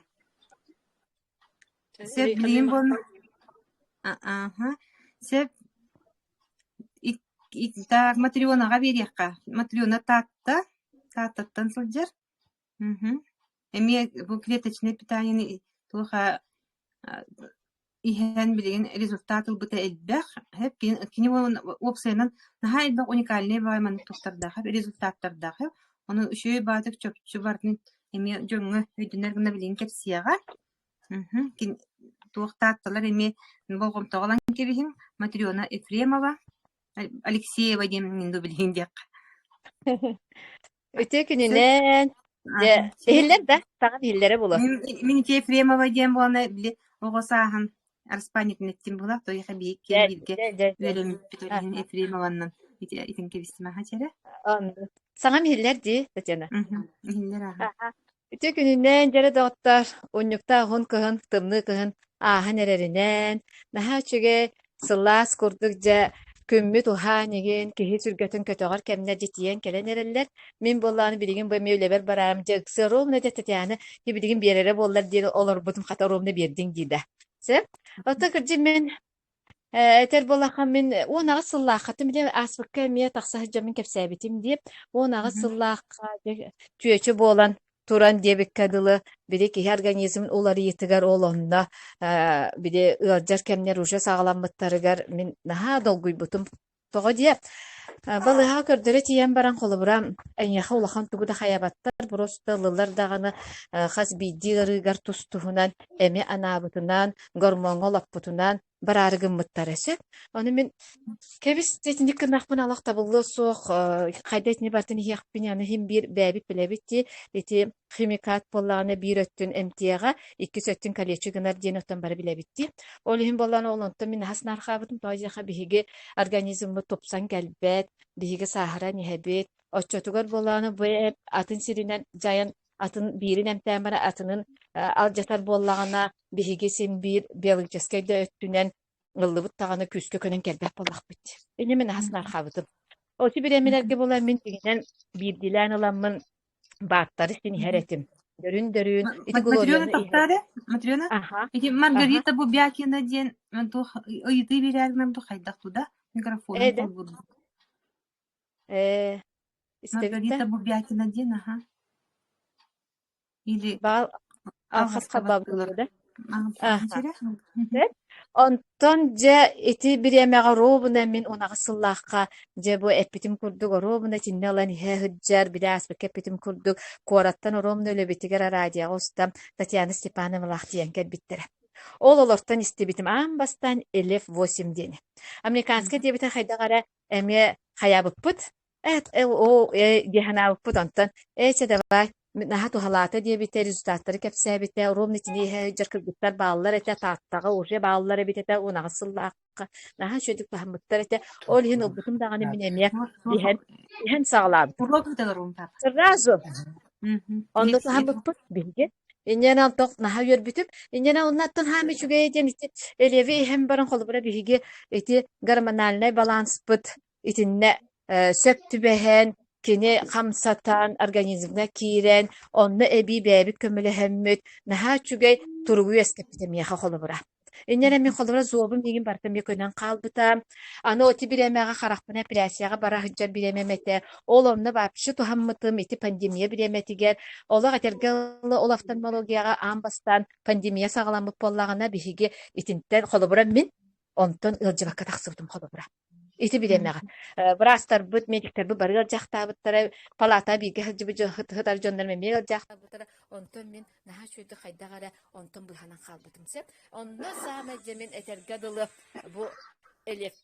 Сөп билигин буолла. Ааха. Сөп так Матрёнаҕа биэриэххэ. Матрёна Таатта, Тааттаттан сылдьар. Эмиэ бу клеточное питаниены туох иһэн билигин результат ылбыта элбэх. Кини уопсайынан наһаа элбэх уникальнай баҕайы маннык туттардаах, результаттардаах. Ону үчүгэй баҕатык чопчу барытын эмиэ дьоҥҥо өйдөнөр гына билигин кэпсиэҕэ. Туох таатталар эмиэ болҕомтоҕо ылан кэбиһиҥ. Матрена Ефремова. Алексеева диэн мин билигин диэххэ. Үтүө Сөп. күнүнэн. Дьэ, Аха, сөп. иһиллэр да? Саҥа иһиллэрэ буолуо. Мин, мин ити Ефремова диэн буолана били оҕо сааһын араспаанньатын эттим буолар, тоҕо биһиги Дьэ, киэн бииргэ дьэ, дьэ, дьэ. үөрэммиппит ол иһин Аха. Ефремованнан ити итин кэбистим аха чэрэ. Онно. Саҥам иһиллэр дии, Татьяна. Мгм. Иһиллэр аха. Аха. Үтүө күнүнэн, дьэрэ доҕоттор, унньуктаах уһун кыһын, тымныы кыһын ааһан эрэринэн, наһаа үчүгэй, сылаас курдук дьэ күммүт уһаан игин, киһи сүргэтин көтөҕөр кэмнэр дьэ тиийэн кэлэн эрэллэр. Мин буоллаҕына билигин бу эмиэ үлэбэр барарым дьэ ыксыа ровно дьэ Татьяна дьэ билигин биэрэрэ буоллар диэн олорбутум хата ровно биэрдиҥ дии да. Сөп. Оттон кырдьык мин этэр буоллахха мин 18 сыллааххытын били ааспыкка эмиэ тахса сылдьаммын кэпсээбитим дии. 18 Мгм. сыллаахха дьэ чүөчэ буолан туран диэбиккэ дылы били киһи организмын уларыйыытыгар ол онно э, били ыалдьар кэмнэр уже саҕаламмыттарыгар мин наһаа долгуйбутум. Тоҕо диэ балыыһаҕа көрдөрө тиийэн баран холобура эйиэхэ улахан тугу да хайабаттар, просто ыллылар даҕаны хас биирдии ыарыыгар тус-туһунан эми анаабытынан, гормоҥҥа олоппутунан бараары гыммыттара сөп. Ону мин кэбис итинник гыннахпына олох табыллыа суох, хайда итини барытын иһиэхпин аны иһин биир бэйэбит билэбит дии, ити химикат буоллаҕына биир өттүн эмтиэҕэ, иккис өттүн калечи гынар диэн оттон бары билэбит дии. Ол иһин буоллаҕына ол онтон мин аһас наархаабытым, тоҕо диэхэ биһиги организммыт тупсан кэлбэт, биһиги сааһыран иһэбит. Оччотугар буоллаҕына бу атын сиринэн дьайан атын биирин эмтээн баран атынын алдьатар буоллаҕына биһиги син биир биологическай да өттүнэн ыллыбыт даҕаны күүскэ көнөн кэлбэт буоллахпыт. Инньэ мин аһас наархаабытым. Оти бириэмэлэргэ буолан мин дьиҥинэн биирдиилээн ыламмын бааттары син иһэр этим. Дөрүн-дөрүн ити Матрена Глорияны иһэр. тохтоору, Матрена, Аха, ити аха. Маргарита Бубякина диэн туох ыйытыы биэрээринэн бу хайдах туда микрофонун Ээ да. холбурдум. Ээ, истэбит да. Маргарита Бубякина диэн аха. Или Баал алхас алҕаска халбаабыт баттыылар. да. Аха. Сирэ? Сөп. Онтон дьэ ити бириэмэҕэ оруобуна мин 18 сыллаахха дьэ бу эппитим курдук оруобуна итиннэ ылан иһэ сылдьар, били ааспыкка эппитим курдук куораттан оруобуна үлэбитигэр араадьыйаҕа устан Татьяна Степановналаах тиийэн кэлбиттэрэ. Ол олортон истибитим аан бастаан Элев 8 диэни. Американскай диэбитин хайдах эрэ эмиэ хайаабыппыт. Э, о, дии санаабыппыт онтон ээ чэ давай наһаа туһалаата диэбитэ, результаттары кэпсээбитэ, ровно итини иһэ сылдьар кыргыттар бааллар этэ, Тааттаҕа уже бааллар эбит этэ, 18 сыллаахха наһаа үчүгэйдик туһаммыттар этэ. Ол иһин ылбытым даҕаны мин эмиэ иһэн иһэн саҕалаабытым. Уруок ыыталар папа. Сразу онно Липс туһаммыппыт биһиги. Инньэ антох наһаа үөрбүтүм. Инньэ оннаттан хаам үчүгэй диэн ити Элеви иһэн баран холобура биһиги ити гормональнай баланспыт итиннэ сөп түбэһэн, кини хамсатан, организмҥа киирэн, онно эбии бэйэбит көмөлөһөммүт, наһаа үчүгэй туругу үөскэппитэ миэхэ холобура. Инньэ эрэ мин холобура зобум миигин барыта эмиэ көнөн хаалбыта. Аны ити бириэмэҕэ харахпын эпэрээссийэҕэ бара сылдьар бириэмэм этэ. Ол онно вообще туһаммытым ити пандемия бириэмэтигэр. Олох этэргэ дылы ол офтальмологияҕа аан бастаан пандемия саҕаламмыт буоллаҕына биһиги итинтэн холобура мин онтон ыалдьыбакка тахсыбытым холобура. Ити бириэмэҕэ быраастарбыт, медиктэрбит бары ыалдьаахтаабыттара, палаатаҕа бииргэ сылдьыбыт дьон сытар дьоннорум эмиэ ыалдьаахтаабыттара. Онтон мин наһаа үчүгэйдик хайдах эрэ онтон быыһанан хаалбытым сөп. Онно саамай дьэ мин этэргэ дылы бу элек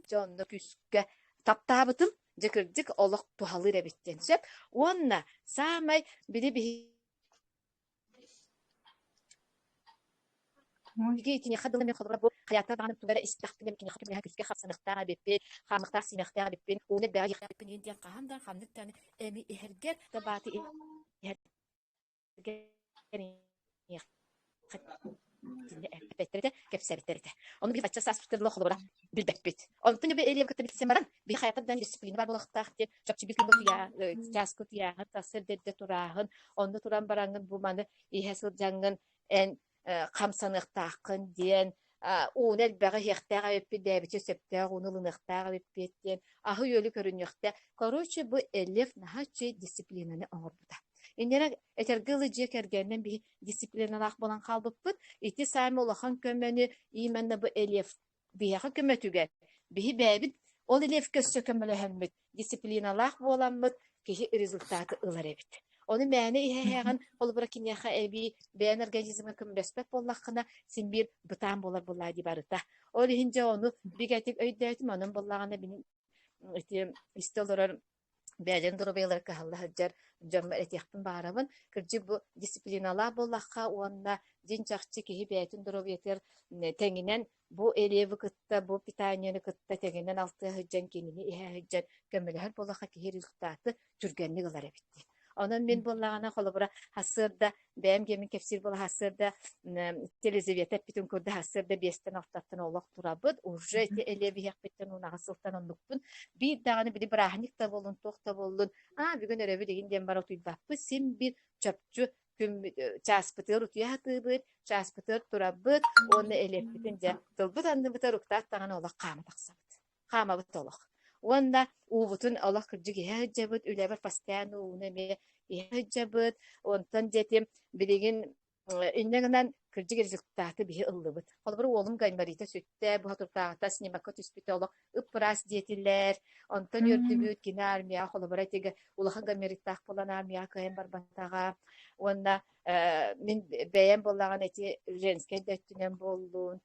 дьэ онно күүскэ таптаабытым дьэ кырдьык олох туһалыыр эбит диэн сөп. Уонна саамай били биһиги Биһиги итиниэхэ дылы мин холобура бу хайаатар даҕаны тугу эрэ истэхпинэ киниэхэ көмөлөһө күүскэ хамсаныахтаах эбиппин, хаамыахтаах сиимэхтээх эбиппин, ууну элбэҕи иһиэхтээх эбиппин диэн диэн хаһан да ханнык даҕаны эми иһэргэр да бааты иһэргэр эппэттэр этэ, кэпсээбиттэр этэ. Ону биһи бачча сааспытыгар дылы холобура билбэппит. Онтон эбэ Элиэм кытта билсэн баран, биһи хайатар даҕаны дисциплина баар буолуохтаах диэн чопчу биир күн чааска утуйааһын, тахсар эрдэ турааһын, онно туран бараҥҥын бу маны иһэ сылдьаҥҥын эн хамсаныахтааххын диэн ууну элбэҕи иһиэхтээх эбиппит бэйэбитин сөптөөх ууну ылыныахтаах эбиппит диэн аһы-үөлү көрүнүөхтээх. Короче, бу Элев наһаа үчүгэй дисциплинаны оҥорбута. Инньэ этэргэ дылы дьиэ кэргэнинэн биһи дисциплиналаах буолан хаалбыппыт. Ити саамай улахан көмөнү именно бу Элев биһиэхэ көмөтүгэр биһи бэйэбит ол Элевкэ өссө көмөлөһөммүт, дисциплиналаах буоламмыт киһи результаты ылар эбит. Ону мээнэ иһэ-иһэҕин, холобура киниэхэ эбии бэйэн организмҥа көмөлөспөт буоллаххына, син биир бытаан буолар буоллаа дии барыта. Ол иһин дьэ ону бигэтик өйдөөтүм, онон буоллаҕына мин. ити истэ олорор бэйэлэрин доруобуйалара кыһалла сылдьар дьоммор этиэхпин баҕарабын. Кырдьык бу дисциплиналаах буоллахха уонна дьиҥ чахчы киһи бэйэтин доруобуйатыгар тэҥинэн бу элиэби кытта, бу питаниены кытта тэҥинэн алтыһа сылдьан, кинини иһэ сылдьан көмөлөһөр буоллахха киһи результаты түргэнник ылар эбит диэн. Онон мин буоллаҕына холобура сарсыарда бэйэм диэмин кэпсиир буола сарсыарда Елизавета эппитин курдук сарсыарда биэстэн алтаттан олох турабыт уже ити элиэбиһиэхпиттэн унаҕа сылтан оннукпун биир даҕаны били бырааһынньык да буоллун туох да буоллун аа бүгүн өрөбүл игин диэн бара утуйбаппыт син биир чопчу күммүт чааспытыгар утуйа сатыыбыт чааспытыгар турабыт уонна элиэппитин дьэ тылбыт анныбытыгар уктаат даҕаны олох хаама тахсабыт хаамабыт олох. Уонна уубутун олох кырдьык иһэ сылдьабыт, үлэбэр постоянно ууну эмиэ иһэ сылдьабыт. Онтон диэтим билигин инньэ гынан кырдьык результаты биһи ыллыбыт. Холобур, уолум гайморита сүттэ, бу соторутааҕыта снимокка түспүтэ олох ып-ыраас диэтилэр. Онтон үөрдүбүт, кини армияҕа холобура итигэ улахан гаймориттаах буолан армияҕа кыайан барбатаҕа. Уонна мин бэйэм буоллаҕына ити женскэй да өттүнэн буоллун,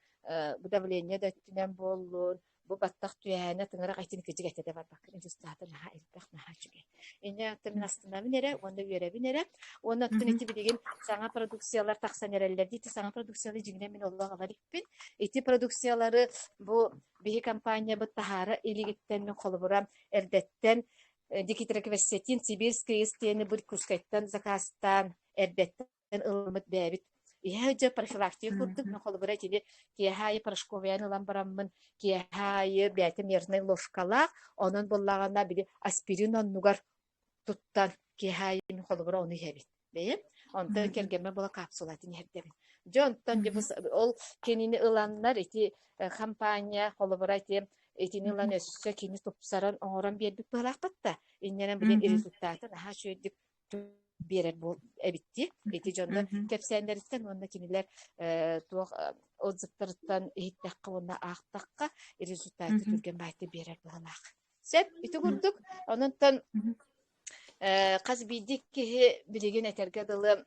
давление да өттүнэн буоллун, бу баттах түһээнэ тыҥырах этин кыдьык этэ да барбаккын результата наһаа элбэх наһаа үчүгэй инньэ оттон мин астынабын эрэ уонна үөрэбин эрэ уонна оттон ити билигин саҥа продукциялар тахсан эрэллэр дии ити саҥа продукциялары дьиҥинэн мин олох ылар иликпин ити продукциялары бу биһи компаниябыт таһаара илигиттэн мин холобура эрдэттэн дикитрокверсетин сибирский истиэни бу Иркутскайтан заказтаан эрдэттэн ылыммыт бэйэбит иһэ дьэ профилактика курдук мин холобура итини киэһэ аайы порошковыйан ылан бараммын киэһэ аайы бэйэтэ мерный ложкалаах онон буоллаҕына били аспирин оннугар туттан киэһэ аайы мин холобура ону иһэбин бэйэм онтон кэргэммэр буола капсулатын иһэрдэбин дьэ онтон дьэ ол кинини ыланнар ити компания холобура ити итини ылан өссө кини тупсаран оҥорон биэрбит быһалаахпыт да инньэнэн билин результаты наһаа үчүгэйдик биэрэр эбит дии. Ити дьоннор кэпсээннэриттэн уонна кинилэр туох отзывтарыттан иһиттэххэ уонна аахтахха результаты түргэн баайты биэрэр быһалаах. Сөп, ити курдук. Ононтон хас биирдии киһи билигин этэргэ дылы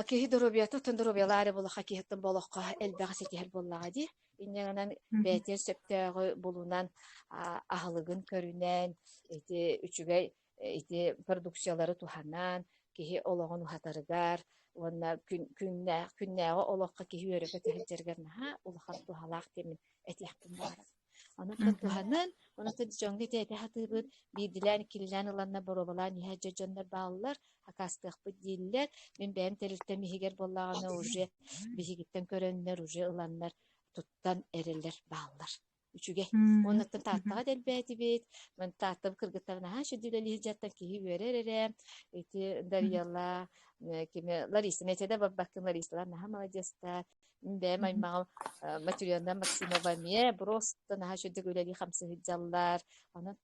Киһи доруобуйата оттон доруобуйалаах эрэ буоллахха киһиттэн бу олоххо элбэҕи ситиһэр буоллаҕа дии. Инньэ гынан бэйэтигэр сөптөөҕү булунан, аһылыгын көрүнэн, ити үчүгэй ити продукциялары туһанан киһи олоҕун уһатарыгар уонна күн күннээх күннээҕи олоххо киһи үөрэ-көтө сылдьарыгар наһаа улахан туһалаах диэммин этиэхпин баҕарабын. Онон туһанан, онон дьоҥҥо ити этэ сатыыбыт, биирдилээн, иккилээн ыланна боруобалаан иһэ дьэ дьоннор бааллар, акаастыахпыт дииллэр. Мин бэйэм тэрилтэм иһигэр буоллаҕына уже биһигиттэн көрөннөр, уже ыланнар туттан эрэллэр бааллар. Үчүгэй. Уоннаттан Тааттаҕа да элбээтибит. Мин Тааттам кыргыттар наһаа үчүгэй үлэлиир дьаттан киһи үөрэр эрэ. Ити Дарьяла, кими Лариса, мэтэ да барбаккын Ларисалар наһаа маладьыастар. Мин бэйэм аймаҕым Матрена Максимова эмиэ просто наһаа үчүгэйдик үлэлии хамсыы сылдьаллар. Онон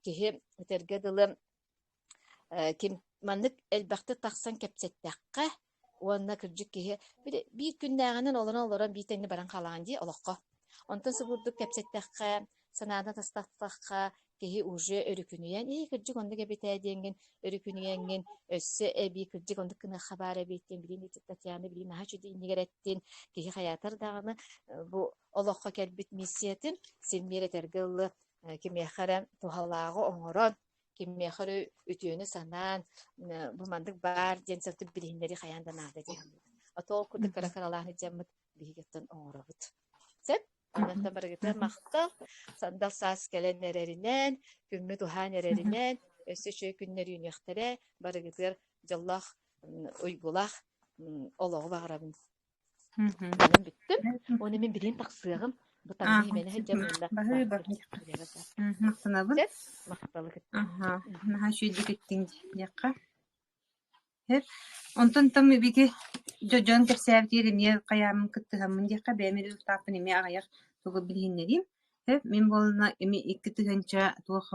киһи этэргэ дылы ким маннык элбэхтик тахсан кэпсэттэххэ уонна кырдьык киһи биир күннээҕинэн олорон олорон биир тэҥҥэ баран хаалаҕын дии олоххо. Онтон субурдук кэпсэттэххэ, санааны тастахтахха киһи уже өрүкүнүйэн, "Ии, кырдьык оннук эбит ээ" диэҥҥин өрүкүнүйэҥҥин өссө эбии кырдьык оннук гыныахха баар эбит диэн билигин ити Татьяна билигин наһаа үчүгэй иннигэр эттин киһи хайаатар даҕаны бу олоххо кэлбит миссиятын син биир этэргэ ылы кимиэхэ эрэ туһалааҕы оҥорон кимиэхэ эрэ үтүөнү санаан бу маннык баар диэн сырдык билиһиннэрии хайаан да наада дии саныыбын. А то ол курдук кыра-кыралаан сылдьаммыт биһигиттэн оҥоробут. Сөп? Онон барыгытыгар махтал. Сандал саас кэлэн эрэринэн, күммүт уһаан эрэринэн, өссө үчүгэй күннэр үүнүөхтэрэ. Барыгытыгар дьоллоох, уйгулаах олоҕу баҕарабын. Онон бүттүм. Уонна мин билигин тахсыаҕым. Бу таҥна иһимэни сылдьан уонна Баһыыба. Махтанабын. Сөп. Махталы кытта. Аха, наһаа үчүгэйдик эттиҥ диэххэ. Сөп. Онтон там ибики дьон кэпсээбитигэр эмиэ хайааммын кыттыһаммын диэххэ, бэйэм результаппын эмиэ аҕыйах тугу билиһиннэриим. Сөп. Мин буоллаҕына эмиэ 2 тыһыынча туох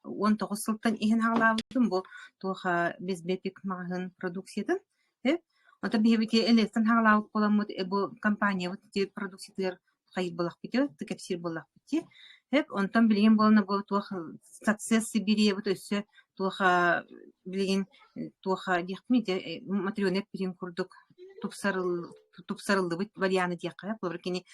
19 сылтан иһин аҕалаабытым бу туох безбепик маҕаһыын продукциятын. Сөп. Онтон биһиги электэн аҕалаабыт буоламмыт бу компаниябыт ити продукциятыгар хайыыр буоллахпытый, кэпсиир буоллахпыт дии. Сөп. Онтон билигин буолна бу туох Success Сибириябыт өссө туох билигин туох диэхпиний ити Матрена эппитин курдук тупсарыл тупсарыллыбыт вариана диэххэ сөп. Холобура кини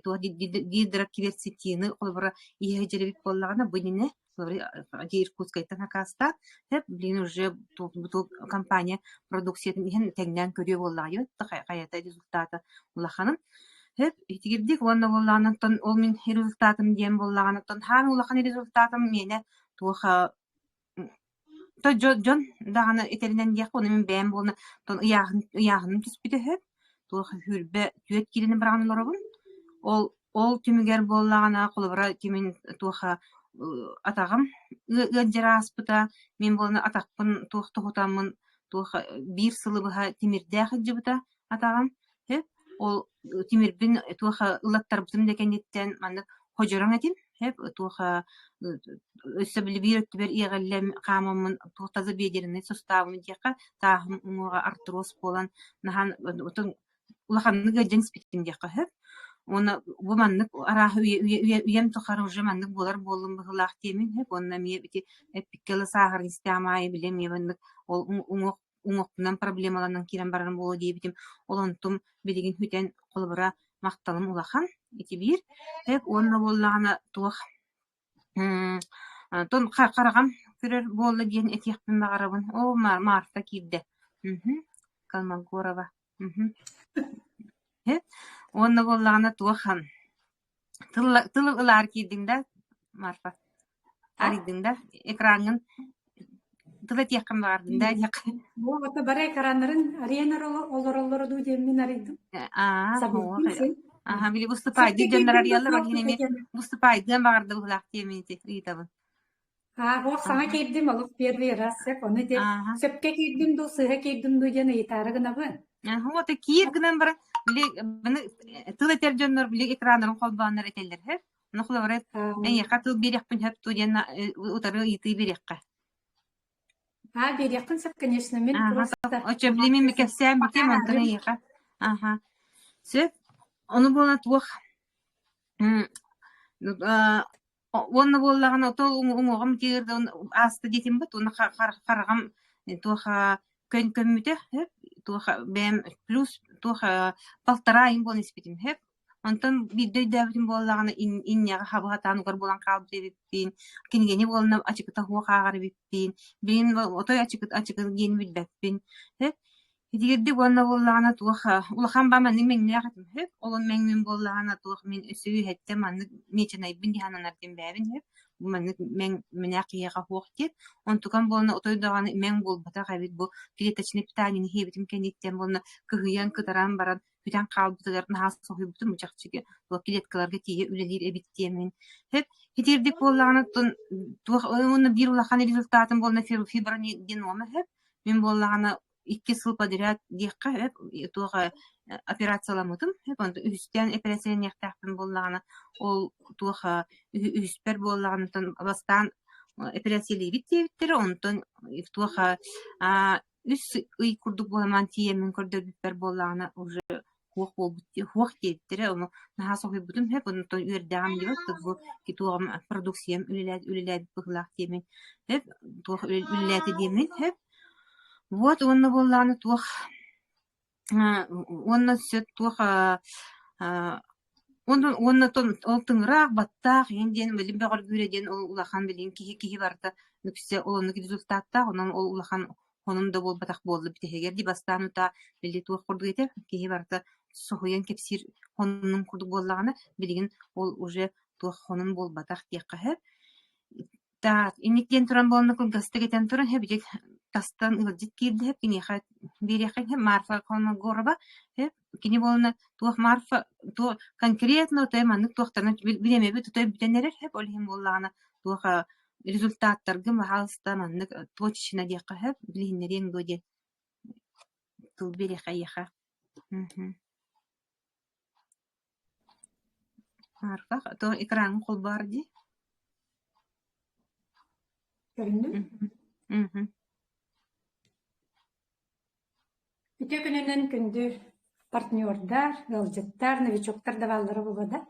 туох дигидрокверцетины холобура иһэ дьэрэбит буоллаҕына бу иннинэ холобура Иркутскайтан акаастаан сөп билигин уже бу компания продукциятын иһин тэҥнээн көрүө буоллаҕа хайата результата улаханын сөп итигирдик уонна буоллаҕына оттон ол мин результатым диэн буоллаҕына оттон хаан улахан результатым миэнэ туох То дьон даҕаны этэринэн диэххэ, ону мин бэйэм буолна тон ыйааһын ыйааһыным түспүтэ үһү. Туох 24 киилэни быраҕан олоробун. Ол ол түмүгэр буоллаҕына, холобура, кимин туоха атаҕым ыалдьара ааспыта, мин буолна атахпын туох тоһутаммын туох биир сылы быһа тимирдээх илдьибитэ атаҕым. Сөп. Ол тимирбин туох ылаттарбытым да кэнниттэн маннык ходьороҥ этим. Сөп. Туох өссө били биир өттүбэр иэҕиллэн хаамаммын туох тазобедренный суставым диэххэ тааһым уҥуоҕа артроз буолан наһаа улаханнык ыалдьан испитим диэххэ сөп. Уонна бу маннык арааһы үйэм тухары уже маннык буолар буоллум быһыылаах диэмин сөп. Уонна эмиэ ити эппиккэ ыла сааһыран истэҕим аайы били эмиэ маннык ол уҥуох уҥуохпунан проблемаланан киирэн барарым буолуо диэбитим. Ол онтум билигин бүтэн, холобура, махталым улахан. Ити биир. Эп уонна буоллаҕына туох тон хараҕым көрөр буолла диэн этиэхпин баҕарабын. Оо, Марфа киирдэ. Колмогорова. Уонна буоллаҕына туох тыл ылаар киирдиҥ да, Марфа? Арыйдыҥ да экраҥҥын тыл этиэххин баҕардыҥ да диэххэ. Бу ата бары экраннарын арыйан олороллоро дуу диэммин арыйдым. Аа, Сабыйдым син. Аха, били выступайдыы Сөпкө дьоннор киирдим дуу, арыйаллар, ол суох иһин эмиэ диэн. выступайдыан баҕарда быһыылаах диэмин ити ыйытабын. Аа, буох саҥа Аха. киирдим, олох первый раз сөп. Ону ити Ааха. сөпкө киирдим дуу, сыыһа киирдим дуу диэн ыйытаары гынабын. Аха, вот киир гынан баран, били маны тыл этэр дьоннор били экраннарын холбооннор этэллэр, һэ? Ону холобура эйиэхэ тыл биэриэхпин сөп дуо диэн утары ыйытыы биэриэххэ. Аа, биэриэххин сөп, конечно, мин Ааха, просто оччо били мин кэпсээн бүтүм, пока онтон эйиэхэ. Ааха. Сөп. Ону буола туох уонна буоллаҕына ото уҥуоҕум тиэрдэн ааста диэтим бут уонна хараҕым туох көн көммүтэ сөп туох бэйэм плюс туох полтора ыйым буолан испитим сөп Онтон биирдэ өйдөөбүтүм буоллаҕына инньэҕэ хабы хатаан угар буолан хаалбыт эбиппин, кинигэни буолна ачыкыта суох ааҕар эбиппин, билигин отой ачыкыт ачыкы диэни билбэппин. Сөп. Итигирдик уонна буоллаҕына туох улахан ба маннык мэҥнээх этим сөп. Ол мэҥмин буоллаҕына туох мин өссө үөһэттэн маннык миэчэнэйбин дии сананар диэн бэйэбин сөп. Бу маннык мэҥ мэнээх киһиэхэ суох диэн. Онтукам буолна отой даҕаны мэҥ буолбатах эбит бу клеточный питание иһиэбитим кэнниттэн буолна кыһыйан кытаран баран бүтэн хаалбытыгар наһаа соһуйбутум чахчы клеткаларга тиийэ үлэлиир эбит диэммин. Сөп итирдик буоллаҕына туох уонна биир улахан результатым буолна фиброниденома сөп. Мин буоллаҕына икки сыл подряд диэххэ сөп туох операцияламмытым сөп онтон үһүстээн операцияланыахтаахпын буоллаҕына ол туох үһүспэр буоллаҕына бастаан операциялыыбыт диэбиттэрэ онтон туох Үс ый курдук буоламаан тиийэммин көрдөрбүппэр буоллаҕына уже хуох буолбут хуох диэбиттэрэ, ону наһаа соһуйбутум сөп, онтон үөрдэҕим диэбит, бу туоҕум продукциям үлэлээбит быһыылаах диэмин сөп, туох үлэлээтэ диэммин сөп. Вот уонна буоллаҕына туох уонна сөп туох Уонна уонна ол тыҥыраах, баттаах иһин диэн билим бөҕөргүүрэ диэн ол улахан билигин киһи киһи барыта үксэ ол оннук результаттаах, онон ол улахан хонун да буолбатах буолла бүтэһигэр дии бастаан утаа били туох курдук этэ киһи барыта соһуйан кэпсиир хонунун курдук буоллаҕына билигин ол уже туох хонун буолбатах диэххэ сөп. Так, инник диэн туран буолна кылгастык этэн туран, һэ тастан ыалдьыт киирдэ, һэ киниэхэ биэриэххэ һэ Марфа Холмогорова, һэ кини буолна туох Марфа туох конкретно отой маннык туохтарынан бириэмэбит отой бүтэн эрэр, һэ ол иһин буоллаҕына туох результаттаргын баһаалыста маннык точечно диэххэ сөп, билиһиннэриэҥ дуо диэн тыл биэриэххэ эйиэхэ. Марфа, то экраҥҥа холбоор дии. Көрүннүм. Мгм. Үтүө күнүнэн күндү партнердар, ыалдьыттар, новичоктар да бааллара буолуо да.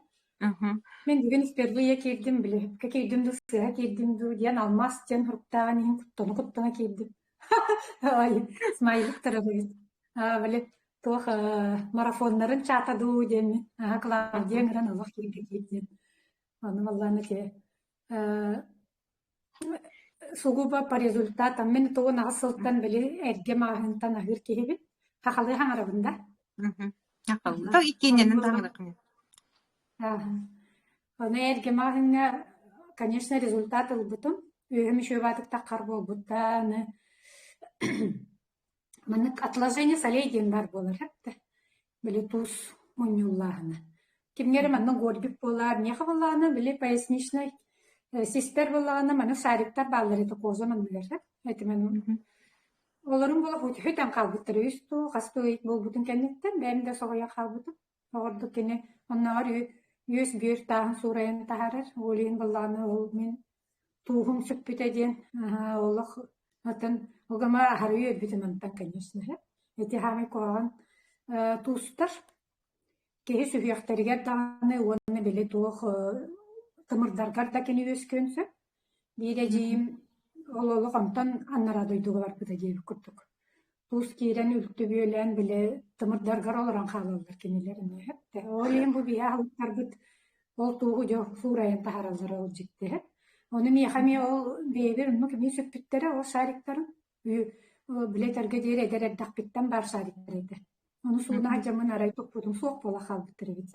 Мгм. Мин бүгүн впервые киирдим, билиһиккэ киирдим дуу, сыыһа киирдим дуу диэн алмаас диэн суруктааҕын иһин куттана-куттана киирдим. Ой, смайлик турар эбит. Аа, били. Туох марафоннарын чаата дуу диэммин, аһа Клавдия ыҥыран олох киирбит диэн. Ону валлаан ити сугубо по результатам мин 98 сылтан били эргэ маҕаһыынтан аһыыр киһибин. Хахалыы хаҥарабын да? Хахалыы. Иккиэнньэнэн таҥарахын. Ону эргэ маҕаһыыҥҥа, конечно, результат ылбытым. Үөһүм үчүгэй таххар буолбута. Аны Маннык отложение солей диэн баар буолар эбит. Били туус мунньуллааһына. Кимҥэ эрэ манна горбик буолаар, миэхэ буоллаҕына били поясничнай сиспэр буоллаҕына маннык шариктар бааллар этэ кожа манныгар этимэн олорум буола үтэн хаалбыттар үс дуу хас дуу ый буолбутун кэнниттэн бэйэм да соһуйан хаалбытым. Оҕордук кини оннооҕор үөс бүөр тааһын суурайан таһаарар, ол иһин буоллаҕына ол мин тууһум сүппүтэ диэн олох атын угама аһары үөрбүтүм онтон конечно ити хаамай куһаҕан туустар киһи сүһүөхтэригэр даҕаны уонна били туох тымырдаргар да кини үөскүөн сөп. Биир эдьиийим ол олох онтон анараа дойдуга барбыта диэбит курдук. Туус киирэн үлтү бүөлээн били тымырдаргар олорон хаалаллар кинилэр эмиэ. Ол иһин бу биһи аһылыктарбыт ол тууһу дьэ суурайан таһаараллара ол дьикти. Ону миэхэ эмиэ ол бэйэбэр оннук эмиэ сүппүттэрэ ол шариктарым. Били этэргэ диэри эдэр эрдэхпиттэн баар шариктар этэ. Ону сууна сылдьаммын арай туппутум суох буола хаалбыттар эбит.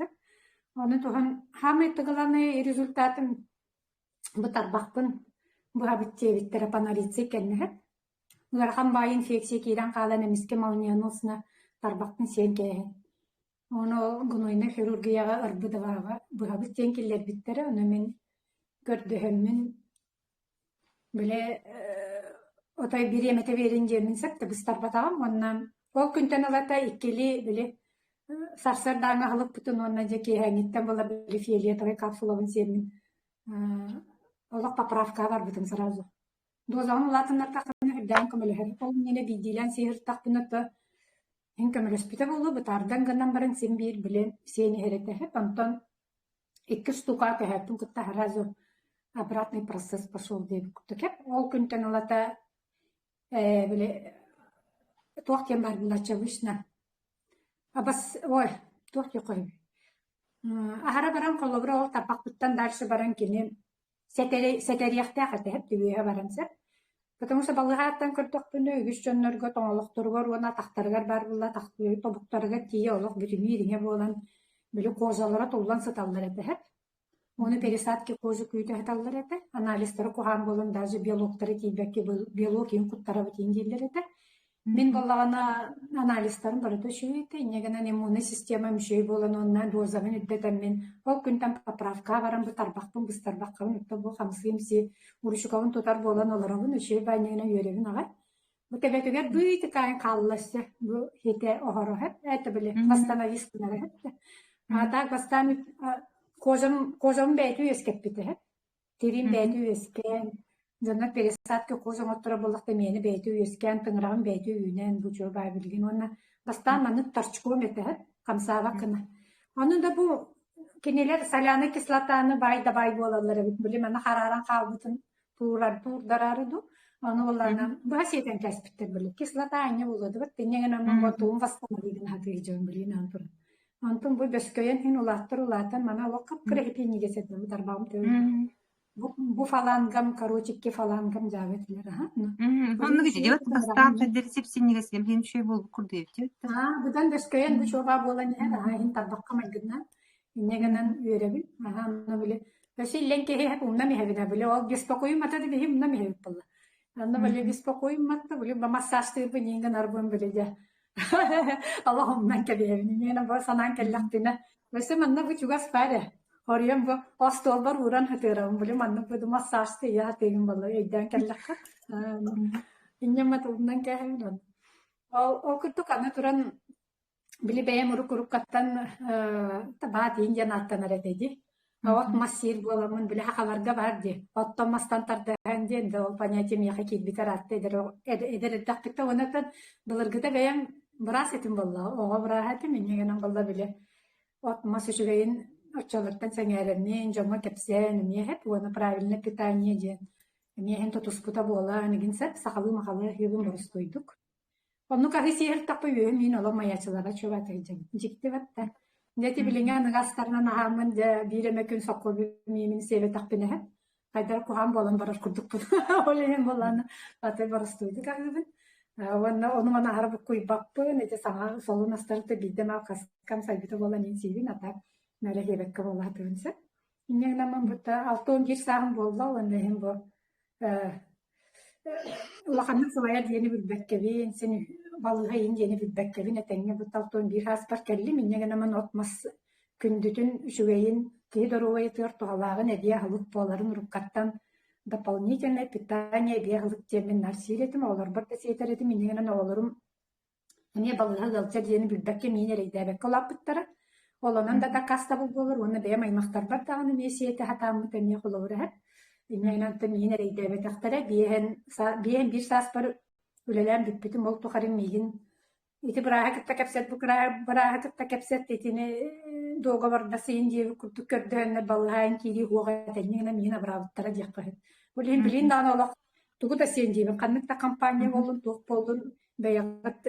Ону туһан хаамай тыгыланы результатым бу тарбахпын быһабыт диэбиттэрэ панорицей кэннэ Ыарахан баайы инфекция киирэн хаалан эмискэ молниеносно тарбахпын сиэн кээһэн. Ону гнойнай хирургияҕа ырбыдыбааҕа быһабыт диэн киллэрбиттэрэ, ону мин көрдөһөммүн били отой бириэмэтэ биэрин диэммин сөп да быстарбатаҕым уонна ол күнтэн ылата иккилии били сарсыардааҥҥы аһылыкпытын уонна дьэ киэһээҥҥиттэн була били фиолетовай капсулабын сиэммин олох поправкаҕа барбытым сразу. Дозаҕын улаатыннардаххына үрдээн көмөлөһөр. Ол иннинэ биирдиилээн сиэһиртэхпинэ то иһин көмөлөспүтэ буолуо, бытаардан гынан баран син биир били сиэн иһэр этэ. Онтон икки штука көһөөппүн кытта сразу обратный процесс пошел диэбит курдук. Ол күнтэн ылата ээ били туох диэн баар буолааччы обычно абас ой туох диэххэ аһара баран холобура ол тарбахпыттан дальше баран кини Сэтэриэхтээх этэ, түбүөһэ баран сөп. Потому что балыыһаттан көрдөхпүнэ, үгүс дьоннорго тоҥолохторугар уонна атахтарыгар баар буолла, тобуктарыгар тиийэ олох бүтүннүү ириҥэ буолан, били кожалара туллан сыталлар этэ. Уонна пересадки кожи күүтэ сыталлар этэ. Анализтара куһаҕан буолан даже белоктара тиийбэккэ белок иһин куттарабыт иһин дииллэр этэ. Мин буоллаҕына анализтарым барыта үчүгэй этэ, инньэ гынан иммуннай системам үчүгэй буолан уонна дозабын үрдэтэммин, ол күнтэн поправкаҕа баран бу тарбахпын быстарбаккабын оттон бу хамсыы-имсии уручукабын тутар буолан олоробун, үчүгэй баанньыгынан үөрэбин аҕай. Бу төбөтүгэр быытыкаайын хаалла өссө бу хитэ оһоро это били восстановись гынара А так бастаан кожам кожам бэйэтэ үөскэппитэ Тириим бэйэтэ үөскээн, дьоннор пересадка кожа оҥотторор буоллахта миэнэ бэйэтэ үөскээн, тыҥыраҕым бэйэтэ үүнэн, бу чуо баа билигин уонна бастаан маннык торчком этэ, хамсаабат гына. Ону да бу кинилэр солянай кислотаны баай да баай буолаллар эбит. Били маны харааран хаалбытын туурар туурдараары дуу. Ону буоллаҕына быһа сиэтэн кээспиттэр били. Кислота анньа буолуо дыбыт. Инньэ гынан ботуун восстановить гына дьон билин аан туран. Онтон бу бөскөйөн иһин улааттар улаатан мана олох хап-кыра итииннигэ сэтинэбит тарбаҕым төбөтө. Бу, бу фалангам, короче, икки фалангам дьаабы этилэр аха. Оннук ити бастаан хайдары сипсиннигэ сиэм хин үчүгэй буолбут курдук эбит. Аа, быдан бөскөйөн бу чуобаа буолан иһэр, аха иһин тарбахха майгыннан инньэ гынан үөрэбин. Аха, онно били өссө иллэҥ киһи умнам иһэбин, били ол беспокоим ата да биһи умнам иһэбит буолла. Онно били беспокоим атта, били массажтыырбын иин гынарбын били дьэ Олох умнан кэбиһэбин. Инньэ бу санаан кэллэхпинэ, өссө манна бу чугас баар ээ. Хоруйан бу остуолбар ууран сытыарабын. Били маннык бу массажты ыйа сатыыбын буолла өйдөөн кэллэххэ. Инньэ умнан кээһэбин. Ол, ол курдук аны туран били бэйэм урук-уруккаттан табаат иин диэн ааттанар этэ дии. От мас сиир буоламмын били сахаларга баар дии. Оттон мастан тардыһан диэн да ол понятие миэхэ киирбитэ ыраатта эдэр эдэр эрдэхпиттэн уонна былыргыта бэйэм быраас этим буоллаҕа, оҕо бырааһа этим, инньэ гынан буолла били от мас үчүгэйин оччолортон сэҥээрэммин, дьоҥҥо кэпсээн эмиэ эһэт уонна правильное питание диэн эмиэ иһин тутуспута буолан игин сөп сахалыы-махалыы аһыыбын боростуойдук. Оннук аһыы сиэһиртэхпэ үөһүм миин олох майачылара чугатыйдым. Дьикти батта. Дьэ ити билиҥҥи аныгы астарынан аһааммын дьэ биир эмэ күн соккуобу миимин сиэбэтэхпинэ хайдах куһаҕан буолан барар курдукпун. Ол иһин буоллаҕына аты боростуойдук аһыыбын. Уонна ону-маны аһара буккуйбаппын. Ити саҥа солун астары да биирдэ эмэ хаскам сайбыта буолан иһин сиибин, а так мэлэ диэбэккэ буолаатыбын сөп. Инньэ гынан бутта 61 сааһым буолла уонна иһин бу улаханнык сылайар диэни билбэккэбин, син балыыһа иһин диэни билбэккэбин этэҥҥэ бу 61 сааспар кэллим. Инньэ гынан от-мас күндүтүн, үчүгэйин, киһи доруобуйатыгар туһалааҕын эбии аһылык буоларын уруккаттан дополнительное питание эбии аһылык диэммин наар сиир этим, оҕолорбор да сиэтэр этим. Инньэ гынан оҕолорум Эмиэ балыыһа ыалдьар диэни билбэккэ миин эрэйдээбэккэ улааппыттара. Ол онон да дакаастабыл буолар уонна бэйэм аймахтарбар даҕаны эмиэ сиэтэ сатааммыт эмиэ холобур эһэр. Инньэ гынан миин эрэйдээбэтэхтэрэ. Биэһэн биир сааспар үлэлээн бүппүтүм. Ол тухары миигин ити бырааһы кытта кэпсэт, бу бырааһы кытта кэпсэт, итини дуогабардасыйын диэбит курдук көрдөһөннөр балыыһа киирии уоҕа этэнньэ гынан миигин абыраабыттара диэххэ сөп. Ол иһин билигин даҕаны олох тугу да сиэн диибин, ханнык да компания буоллун, туох буоллун, бэйэҕит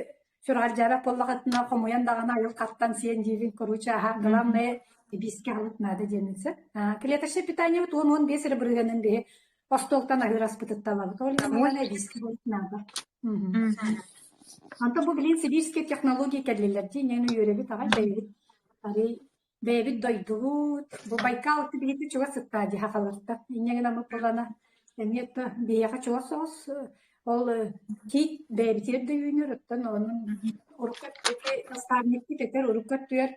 сүрэҕэлдьээбэт буоллаҕытына хомуйан даҕаны айылҕаттан сиэн диибин, короче, аһа, главное, эбиискэ аһылык наада диэн сөп. Клеточное питаниебыт 10-15 эрэ бырыһыанын биһи остуолтан аһыыр аспытыттан ылабыт. Ол иһин буолан эбиискэ аһылык наада. Онтон бу билин сибирские технологии кэллилэр дии, инньэ үөрэбит аҕай бэйэбит арый Бэйэбит дойдубут, бу Байкал биһиги чугас сыттаа дии сахалартан. Инньэ гынан буоллаҕына эмиэ то биһиэхэ чугас соҕус ол киит бэйэбитигэр да үүнэр, оттон онон урукку ити наставникпыт этэр урукку өттүгэр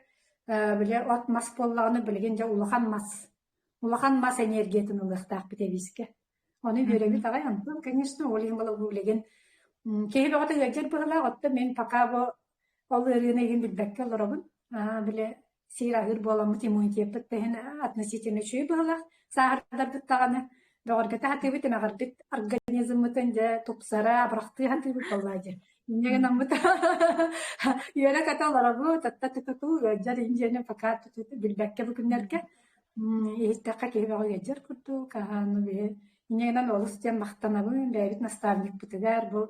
били от-мас буоллаҕына билигин дьэ улахан мас, улахан мас энергиятын ылыахтаахпыт эбиискэ. Ону үөрэбит аҕай, онтон, конечно, ол иһин буолла билигин киһи бөҕөтө ыалдьар быһыылаах, оттон мин пока бу ол ыарыыны игин билбэккэ олоробун. Аа, били сиир-аһыыр буоламмыт иммунитеппыт да иһин относительно үчүгэй быһыылаах. Сааһырдарбыт даҕаны бөҕөргөтө сатыыбыт, эмэҕирбит организммытын дьэ тупсара, абырахтыы сатыыбыт буоллаа дии. Инньэ гынаммыт үөрэ-көтө олоробут, атта тутутуу ыалдьар иһин дьиэни пока билбэккэ бу күннэргэ Иһиттэххэ киһи бөҕө ыалдьар курдук, аһаан биһи инньэ гынан олус диэн махтанабын бэйэбит наставникпытыгар, бу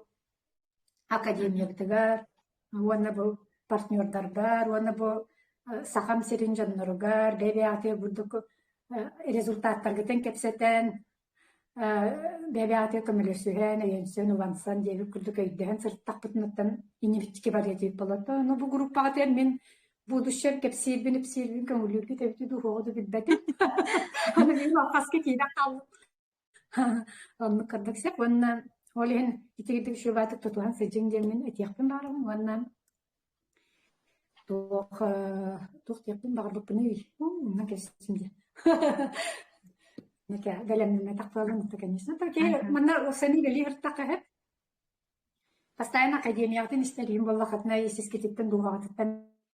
академиябытыгар уонна бу партнердарбар уонна бу Сахам сирин дьонноругар бэйэ-бэйэҕитигэр бурдук результаттаргытын кэпсэтэн бэйэ-бэйэҕитигэр көмөлөсүһэн, өйөнсөн, убансан диэбит курдук өйдөһөн сырыттахпытыттан иннибиттики барыа диэбит буолла. Ну бу группаҕытыгар мин будущем кэпсиирбин, ипсиирбин көҥүллүүргүт эбитэ дуу, суоҕу да билбэтим. Аны мин алҕаска киирэн хааллым. Оннук курдук сөп уонна ол иһин итигирдик үчүгэйдик тутуһан сылдьыҥ диэммин этиэхпин баҕарабын уонна Туох туох диэхпин баҕарбыппыный умнан кэбистим дии. Бэлэмнэммэтэх буолан это конечно. Манна сани үлэлии сырыттахха сөп. Постоянно академияҕытын истэриим буоллаххытына сискититтэн дууһаҕытыттан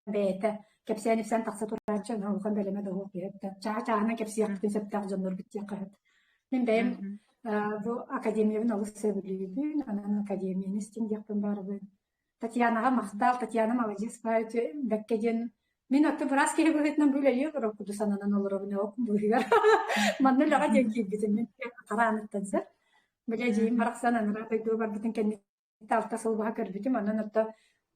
бэйэтэ кэпсээн-ипсээн тахса турааччы онон улахан бэлэмэ да суох киһи чаа-чааһынан кэпсиэхпитин сөптөөх дьоннорбут диэххэ сөп. Мин бэйэм бу академиябын олус сөбүлүүбүн, онон академияны истиҥ диэхпин баҕарабын. Татьянаҕа махтал, Татьяна маладьыас баайы бэккэ диэн мин оттон быраас киһи быһыытынан бу үлэлии олорор курдук сананан олоробун ол быыһыгар манна үлэҕэ диэн киирбитим мин хара ааныттан сэр били эдьиийим барахсан анараа дойдуга барбытын кэнниттэн алта сыл быһа көрбүтүм онон оттон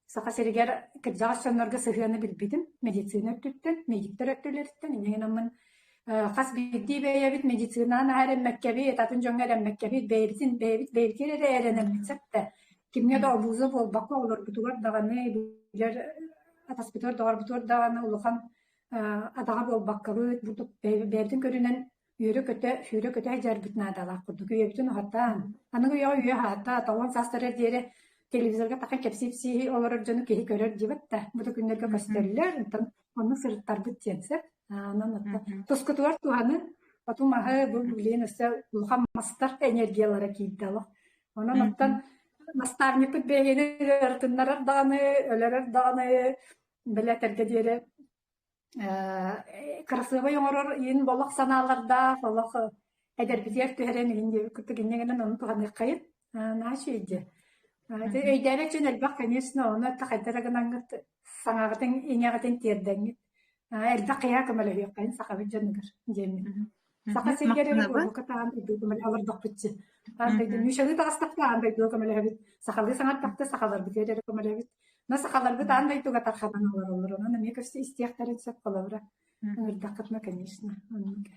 Саха сиригэр кырдьаҕас дьоннорго сыһыаны билбитим медицина өттүттэн медиктэр өттүлэриттэн инньэ гынаммын хас биирдии бэйэбит медицинаҕа наһаа эрэммэккэбит атын дьоҥҥо эрэммэккэбит бэйэбитин бэйэбит бэйэбитигэр эрэ эрэнэрбит сөп да Кимҥэ да обуза буолбакка олорбутугар даҕаны, билэр атаспытыгар, доҕорбутугар даҕаны улахан адаҕа буолбаккабыт, бу бэйэбитин көрүнэн үөрэ-көтө, сүүрэ-көтө сылдьарбыт наадалаах курдук. Үйэбитин уһатан, аныгы үйэҕэ үйэ аһата, тоҕон саастарыгар диэри телевизорга тахан кэпсии-ипсии олорор дьону киһи көрөр диэбит да, бу да күннэргэ көстөллөр, онтон оннук сырыттарбыт диэн сөп. Онон тускутугар туһанын, оту маһы бу билигин өссө улахан мастар энергиялара киирдэ олох. Онон оттон наставникпыт бэйэни ыарытыннарар даҕаны, өлөрөр даҕаны, били этэргэ диэри кырасыабай оҥорор иин олох санаалардаах, олох эдэрбитигэр түһэрэн иһин диэбит курдук инньэ гынан ону туһаныаххайын. Наһаа үчүгэй дии. Өйдөөбөт дьон элбэх, конечно, ону хайдах эрэ гынаҥҥыт саҥаҕытын, иҥэҕитин тиэрдэҥҥит. Элбэх киһиэхэ көмөлөһүөххэйин сахабыт дьонугар диэммин. Саха сиригэр эрэ Махтанабын. буолбакка аан дойдуга көмөлөһө олордохпутчу. Аан дойду нуучалыы таҕыстахта аан дойдуга көмөлөһөбүт. Сахалыы саҥардахта сахаларбытыгар эрэ көмөлөһөбүт. Но сахаларбыт аан дойдуга тарханан олороллор. Онон эмиэ көрсө истиэхтэрин сөп холобура. Ыҥырдаххытына, конечно, оннук.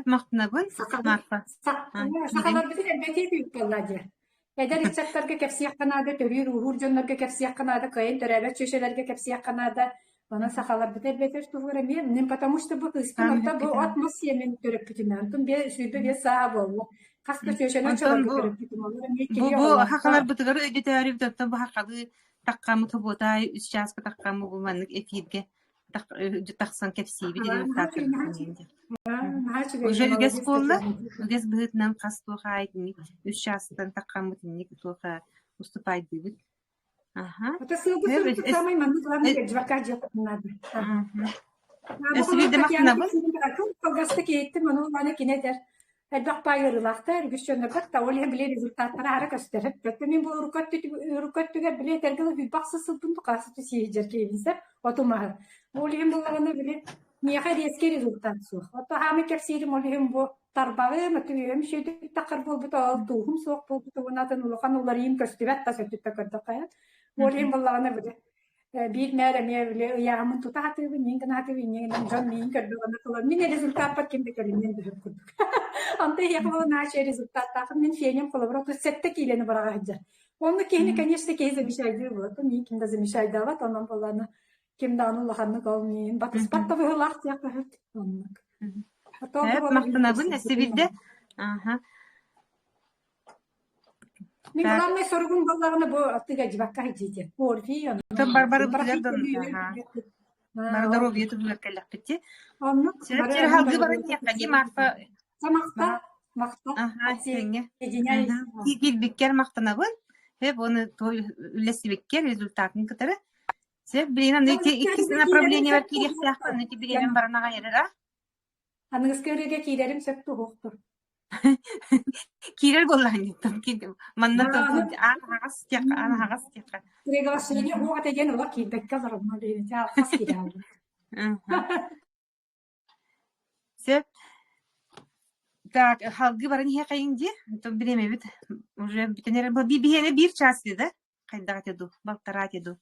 Махтанабын, Сахалар Марфа. Киирин. сахаларбытын элбэтии буолла дии. Эдэр ыччаттарга кэпсиэххэ наада, төрүүр-ууһуур дьоннорго кэпсиэххэ наада, кыайан төрөөбөт чүөчэлэргэ кэпсиэххэ наада. Онон сахаларбыт элбэтэр туһугар эмиэ мин потому что бу кыыспын Саамай орто бу сөпкө от-мас сиэмин төрөппүтүнэн, онтон 25 сааһа буолла. Хас да чүөчэни Онтон оччолорго бу төрөппүтүм, олор эмиэ бу киһи бу оҕолоохтор. хахаларбытыгар өйдөтөөрүбүт оттон бу хахалыы таххаммыт хобуотаай үс чааска таххаммыт бу маннык эфиргэ тахсан кэпсиибит Наһаа үчүгэй, наһаа үчүгэй. Наһаа үчүгэй, Уже үгэс молодец буолла. Татьяна. Үгэс быһыытынан хас туох аайы итинник үс чаастан таххаммыт инник туох уступайдыыбыт. Аха. Это сылгы Эс сырыттык самай маннык главный дьыбакка дьиэххэ наада. Эс биирдэ Татьяна махтанабын. кылгастык иһиттим, ону аны кини этэр. Элбэх баай ыарыылаахтар, үгүс дьоннорбут да, ол иһин били результаттара аһара көстөр. Өттө мин бу урукку өттүгэр били этэргэ дылы күүппэх сылбын тукаасы сиэһидьэр киһибин сэр, оту маһы. Ол иһин буллаҕына били миэхэ резкий результат суох. Ото хаамый кэпсиирим ол иһин бу тарбаҕым, өтүгүм сүөтүттаххар буолбута, ол тууһум суох буолбута, уонна атын улахан уларыйым көстүбэт тас өттүттэ көрдөххө. Ол иһин буллаҕына били биир мээр эмиэ били ыйааһыммын тута сатыыбын, иҥ гына сатыыбын, инньэ гынан дьон миигин көрдөҕүнэ тылан мин результаппар ким да кэлиммин быһым курдук. Онто иһиэхэ буолан наача результаттаахым мин фенем холобура 37 киилэни быраҕа сылдьар. Онно киһини, конечно, киһи замечайдыыр буолар. Миигин ким да замечайдаабат, онон буоллаҕына ким даҕаны улаханнык ол миигин батыспат да быһыылаах диэххэ сөп. Оннук. Махтанабын өссө биирдэ. Аха. Мин главный соругум буоллаҕына бу аттыга дьыбакка сылдьыы Орфий Оттон барбарыбытыгар бары доруобуйа туһугар кэллэхпит дии. Оннук Сөп салгыы баран диэххэ дии Марфа. Махта, махта. Аха, сиэҥҥэ. Киирбиккэр махтанабын. Сөп, оны үлэсибиккэр результатын кытары. Сөп, билигин аны иккис направлениебар киириэхтээхпин, аны ити бириэмэм баран аҕайарар а? Аныгыскы ырыга киирэрим сөп туһуохтур. Киирэр буоллаҕын манна аан аһаҕас диэххэ, аан аһаҕас диэххэ. Приглашение уох этэ диэн олох киирбэккэ олороммун хас киирэ Сөп. Так, халгыы баран иһиэхэйиҥ дии. Оттон бириэмэбит уже бүтэн эрэр. Биһиэнэ биир чаас этэ да? Хайдах этэ дуу? Балтараа этэ дуу?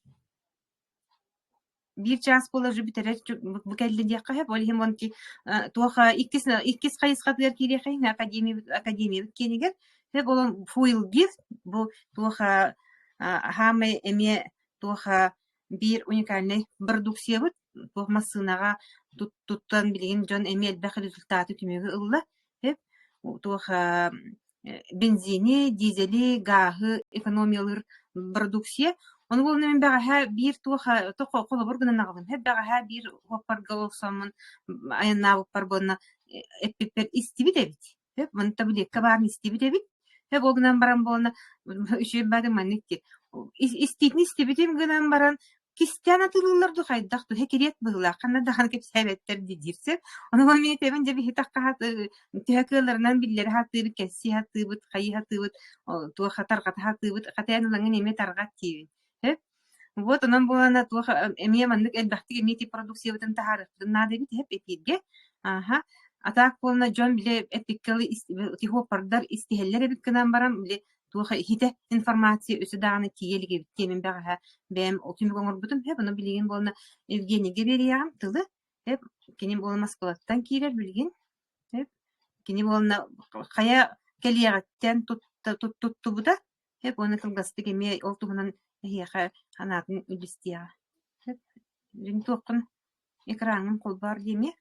Биир чаас буола уже бүтэрэр бу кэллэ диэххэ сөп. Ол иһин уонна туох иккис иккис хайысхатыгар киириэхэйиҥ академиябыт академиябыт киэнигэр. Сөп ол фуилгир бу туох хаамай эмиэ туох биир уникальнай бородууксуйабыт туох массыынаҕа туттан билигин дьон эмиэ элбэх результаты түмүгү ылла. Сөп туох бензини, дизели, гааһы экономиялыыр продукция. Ону буолан мин бэҕэһээ биир туох холобур гынан аҕалым. Бэҕэһээ биир уоппарга олорсоммун айаннаабыппар буонна эппиппэр истибит эбит. Маны таблетка баарын истибит эбит. Ол гынан баран буолна үчүгэй баатын маннык диир. Истиитин истибитим гынан баран Кистээн атыылыыллар дуу, хайдах дуу, һэкириэт быһыылаах, ханна даҕаны кэпсээбэттэр дии диир сөп. Ону мин этэбин, дьэ биһи таххаһа төһө кыалларынан биллэрэ сатыыбыт, кэпсии сатыыбыт, хайыы сатыыбыт, туох тарҕата сатыыбыт, хатыан ылаҥын эмиэ тарҕат диибин. Сөп. Вот онон буолана туох эмиэ маннык элбэхтик эмиэ ити продукциябытын таһаарыахпытын наада эбит иһэп эпииргэ. Ааһа. А так буолна дьон бile эппиккэ тихопардар истиһэллэр эбит гынан баран били туох иһитэ информация өссө даҕаны тиийэ илик эбит диэмин бэҕэһээ бэйэм ол түмүк оҥорбутум һэп ону билигин буолна Евгенийгэ биэриэҕим тылы һэп кини буолла Москваттан киирэр билигин һэп кини буолна хайа кэлиэҕиттэн туттубута һэп уонна кылгастык эмиэ ол туһунан эһиэхэ санаатын үллэстиэҕэ һэп дьин туоххун экраҥҥын холбоор диэмиэ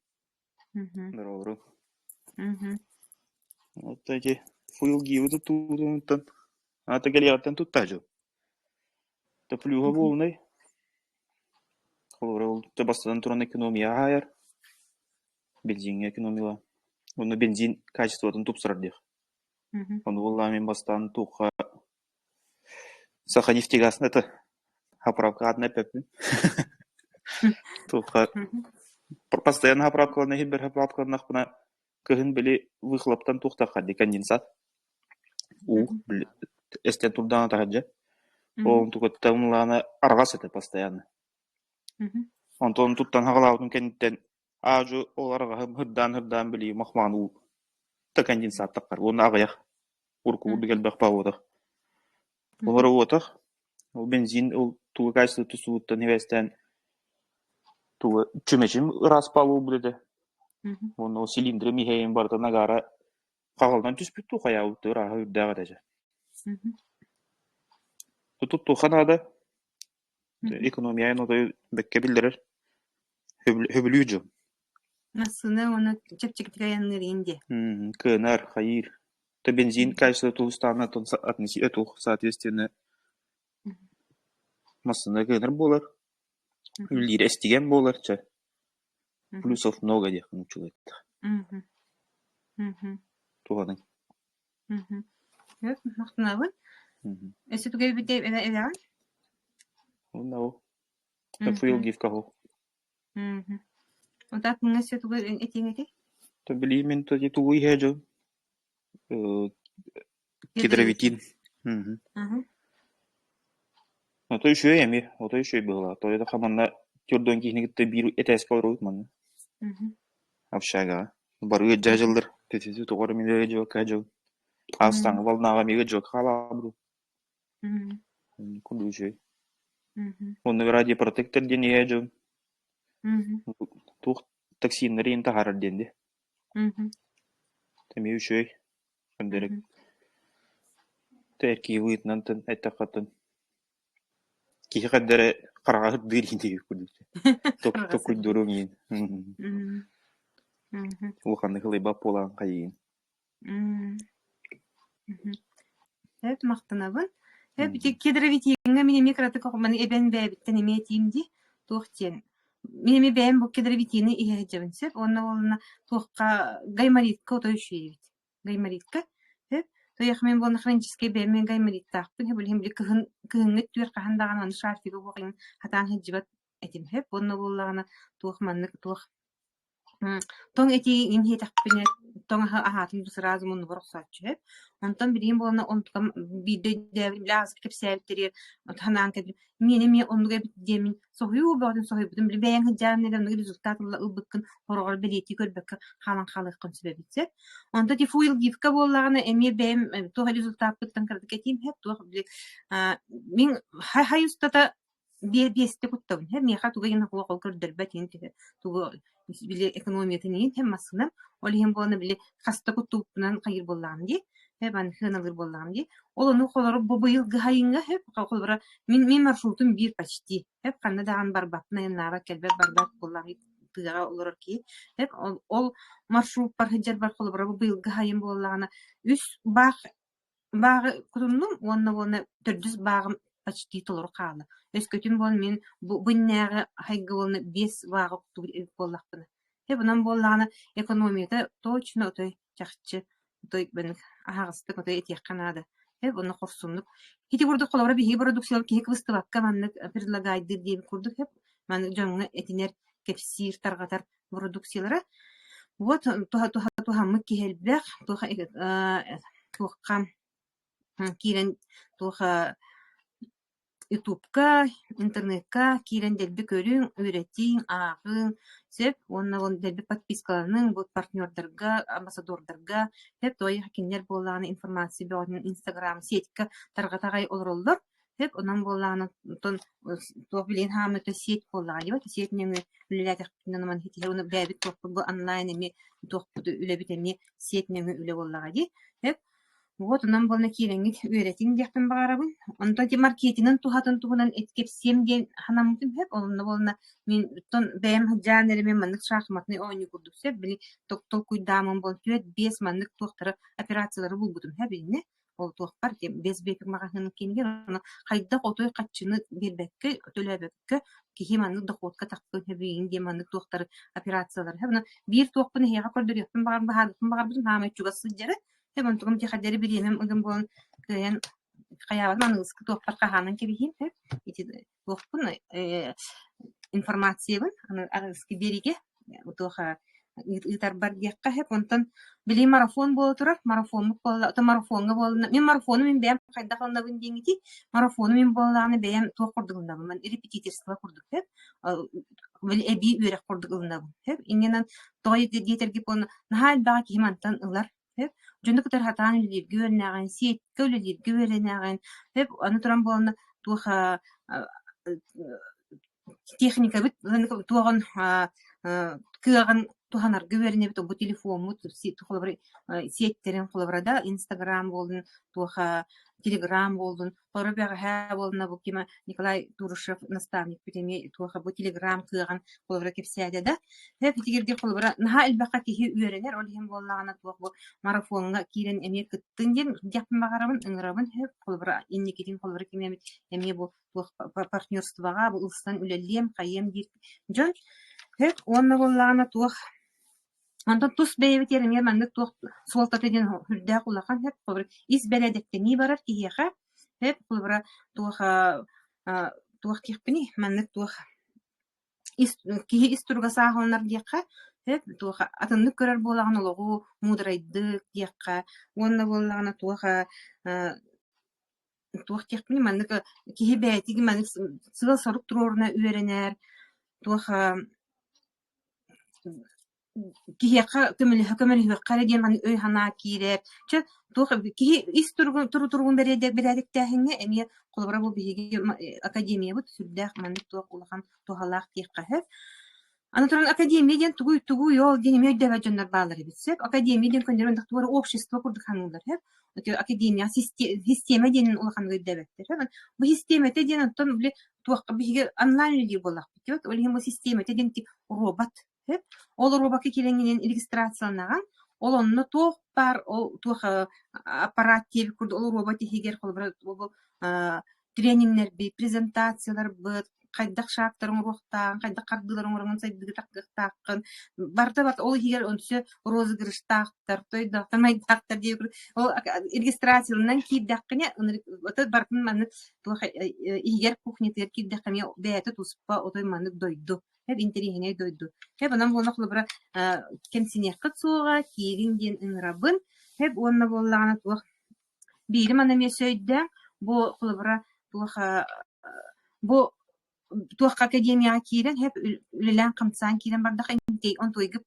Здорово. Вот эти фуилгивы туттуутунтан аата кэлиэҕиттэн туттааччы. Та плюһа буолунай. Холобура ол бастатан туран экономия аһаайар. Бензиҥҥэ экономила. Уонна бензин качествотын тупсарар диэх. Ону буоллаҕа мин бастаан туохха Саханефтегаз это заправка аатын эппэппин. Туохха постоянно заправкалана иһин бэр заправкаланнахпына кыһын били выхлоптан туохтахха дии конденсат уу били эстэн турдаҕына таһырдьа ол онтукаттан ыллаҕына арҕас этэ постоянно. Онтон туттан хаҕалаабытым кэнниттэн. Аадьу ол арҕаһым һырдаан-һырдаан били махмаан уу та конденсаттаххар уонна аҕыйах урукку курдук элбэх баҕуотах. Олоро уотах ол бензин ол туга качество тустубуттан сибээстээн туга чүмэчим ыраас буолбут этэ. Уонна ол цилиндрим иһэйин барыта нагаара хаҕылынан түспүт дуу хайаабыт ырааһа үрдээх этэ дьэ. Туттуохха наада. Экономияйын отой бэккэ биллэрэр. Хөбүлүүр дьон. Массыына уонна чэпчэкитик айанныыр иһин диэ. Кыанар, хайыыр. То бензин качество тулустаана туох соответственно массыына кыанар буолар. Үллиир эстигэн буолар чэ. Плюсов много диэх нууччалыы Туһаныҥ. Махтанабын. Өссө тугу эбит эбэҕин? Уонна ол. Fuel gift каһу. Отак миҥэ өссө тугу этиэҥ этэй? То билии мин то тугу иһэ дьон кедровитин. Ото үчүгэй эмиэ, ото үчүгэй быһыылаах. Тоҕо диэтэххэ манна төрдүөн киһини кытта биир этээскэ олоробут манна. Общагаҕа. Бары ыалдьа дьыллар. Тетити тоҕо эрэ мин ыалдьыбакка дьыл. Аастааҥҥы волнаҕа эмиэ ыалдьыбакка хаалаабытым. Курдук үчүгэй. Оннук радиопротектор диэн иһэ дьон. Туох токсиннары иһин таһаарар диэн дии. Эмиэ үчүгэй. Көрдөрөр. Эркии быһыытынан эттэххэ киһи хайда эрэ хараҕа сырдыыр иһин курдук. Токуйдуруҥ иһин. Улаханнык ылыйбат буолан хайыйын. Эп махтанабын. Эп ити кедровитиҥҥа мин эмиэ кыратык маны эбэн бэйэбиттэн эмиэ этиим дии. Туох диэн мин эмиэ бэйэм бу кедровитины иһэ сылдьабын сөп уонна уонна туохха гайморитка отой үчүгэй эбит. Гайморитка сөп. Туйах мин буолна хроническай бэйэм мин гаймориттаахпын сөп билигин били кыһын кыһыҥҥы өттүгэр хаһан даҕаны аны шарфига уох иҥин хатаан сылдьыбат этим сөп уонна буоллаҕына туох маннык туох Тоҥ этии иһиэтэхпинэ, тоҥ аһы аһаатым да сразу муннубар охсооччу үһү. Онтон билигин буолан онтукам биирдэ өйдөөбүт, били ааспыт кэпсээбиттэригэр санаан кэлбит, миэнэ эмиэ оннук эбит диэммин соһуйуу бөҕөтүн соһуйбутум. Били бэйэҥ сылдьаан эрэ оннук результат ылбыккын хороҕор бэлиэтии көрбөккө хаалан хаалыаххын сөп эбит сөп. Онтон ити фуилгивка буоллаҕына эмиэ бэйэм туох результаппыттан кыратык этиим сөп, туох били мин хай устата биэстэ куттабын һэ миэхэ тугу иһин ол көрдөрбөт иһин төһө тугу били экономиятын иһин һэ массыынам ол иһин буолан били хаста куттубуппунан хайыыр буоллаҕым дии һэ баны сыаналыыр буоллаҕым дии ол ону холоро бу быйылгы хайыҥҥа һэ холобура мин мин маршрутум биир почти һэ ханна даҕаны барбаппын айаннаабат кэлбэт барбат буоллаҕым тыаҕа олорор киһи һэ ол ол маршруппар сылдьарбар холобура бу быйылгы хайым буоллаҕына үс баах Бааҕы кутуннум уонна уонна төрдүс бааҕым почти толору хаалла. Өскөтүн буолан мин бу бу иннээҕи хайга уонна биэс бааҕы куттубут эбит буоллахпына. Дьэ бунан буоллаҕына экономията точно отой чахчы отой аһаҕастык отой этиэххэ наада. Э уонна хорсуннук. Ити курдук холобура биһиги бородууксуйалар киһи кыбыстыбакка маннык предлагайдыыр диэбит курдук сөп. Маннык дьоҥҥо этинэр, кэпсиир, тарҕатар бородууксуйалара. Вот туһа туһа туһаммыт киһи элбэх, туох туохха киирэн туох ютубка, интернекка киирэн дэлби көрүҥ, үөрэтиҥ, ааҕыҥ сөп уонна дэлби подпискаланыҥ бу партнердарга, амбассадордарга сөп тоҕо кинилэр буоллаҕына информация бөҕөтүн инстаграм сетька тарҕата аҕай олороллор Сөп, онон буоллаҕына, оттон туох билигин хаамыыта сеть буоллаҕа дии, сеть нөҥүө үлэлээтэхпитинэ онон итиһэ уонна бэйэбит туохпут бу онлайн эмиэ туохпут үлэбит эмиэ сеть нөҥүө үлэ буоллаҕа дии. Сөп. Вот онон буолна киирэҥҥит үөрэтиҥ диэхпин баҕарабын. Онтон ити маркетинын туһатын туһунан кэпсиэм диэн санаммытым сөп. Онно буолна мин оттон бэйэм сылдьаан эрэ мин маннык шахматнай оонньуу курдук сөп. Били толкуйдаамын буолан түөрт биэс маннык туохтары операциялары булбутум сөп иннэ. Ол туохпар безбекер маҕаһыын киинигэр ону хайдах отой хаччыны биэрбэккэ, төлөөбөккө киһи маннык дохуотка тахсыан сөбүйүн диэн маннык туохтары операциялары Ону биир туохпун эһиэхэ көрдөрүөхпүн баҕар баһаарбыппын баҕарбытым хаамай чугас сылдьара. Сөп онтугум тиэхэдэри бириэмэм ыгым буолан кыайан хайаабатым аныгыскы туохпар хаһаанан кэбиһиим сөп. Ити туохпун информациябын аны аныгыскы биэриигэ туох ыытарбар диэххэ сөп. Онтон били марафон буола турар. Марафоммут буолла, ото марафоҥҥа буолла. Мин марафону мин бэйэм хайдах ылынабын диэҥитий? Марафону мин буоллаҕына бэйэм туох курдук ылынабын? Репетиторство курдук сөп. били эбии үөрэх курдук ылынабын. Сөп иннинэн тоҕо диэтэргит буолла наһаа элбэҕи киһи мантан ылар. Сөп дьону кытары сатаан үлэлииргэ үөрэнэҕин, сиэккэ үлэлииргэ үөрэнэҕин. Сөп аны туран буолла туох техникабыт туоҕун кыаҕын туһанарга үөрэнэбит бу телефоммут холобур сиэттэрин холобура да инстаграм буоллун туох телеграм буоллун холобура бэҕэһээ буолна бу кима Николай Турышев наставникпыт эмиэ туох бу телеграм кыаҕын холобура кэпсээтэ да итигиргэ холобура наһаа элбэххэ киһи үөрэнэр ол иһин буоллаҕына туох бу марафоҥҥа киирэн эмиэ кыттын диэн диэхпин баҕарабын ыҥырабын холобура инникитин холобура ким эмит эмиэ бу туох партнерствоҕа бу ылсан үлэлиэм, хайыам диир дьон. Сөп уонна буоллаҕына туох онтон тус бэйэбитигэр эмиэ маннык туох суолтата диэн сүрдээх улахан сөп холобура ис бэрээдэктэнии барар киһиэхэ сөп холобура туох туох диэхпиний маннык туох ис киһи ис туруга сааһыланар диэххэ сөп туох атыннык көрөр буолаҕын олоҕу муударайдык диэххэ уонна буоллаҕына туох Туох диэхпиний, маннык киһи бэйэтигин маннык сыал-сорук туруоруна үөрэнэр, туох киһиэхэ көмөлөһө көмөлөһүөххэ эрэ диэн маннык өй-санаа киирэр. Чэ, туох киһи ис туругун туругун бэрээдэктээһиҥҥэ эмиэ холобура бу биһиги академиябыт сүрдээх маннык туох улахан туһалаах диэххэ сөп. Аны туран академия диэн тугуй тугуй ол диэн эмиэ өйдөөбөт дьоннор бааллар эбит сөп. Академия диэн көннөрү тугу эрэ общество курдук саныыллар сөп. Академия систиэмэ диэнин улаханнык өйдөөбөттөр сөп. Бу систиэмэтэ диэн оттон били туохха биһиги онлайн үлэлиир буоллахпыт диэбит. Ол иһин бу систиэмэтэ диэн робот сөп. Ол робокка киирэҥҥинэн регистрацияланаҕын. Ол онно туох баар ол туох аппарат диэбит курдук ол робот иһигэр холобура бу трениннэрбит, презентацияларбыт, хайдах шагтары оҥоруохтааҕын, хайдах хардыылары оҥороҥҥун сайдыыга тахсыахтааххын, барыта барыта ол иһигэр өссө розыгрыштаахтар, тойдоохтор, майдаахтар диэбит курдук ол регистрацияланан киирдэххинэ, барытын маннык туох иһигэр кухнятыгар киирдэххэ эмиэ бэйэтэ туспа отой маннык дойду, эп интэриэһинэй дойду. Эп онон буолла холобура кэмсиниэххит суоҕа, киириҥ диэн ыҥырабын. Эп уонна буоллаҕына туох Биирим аны эмиэ өйдөөн, бу холобура туох бу туохха академияҕа киирэн сөп үлэлээн-хамсаан киирэн бардахха онтуойгут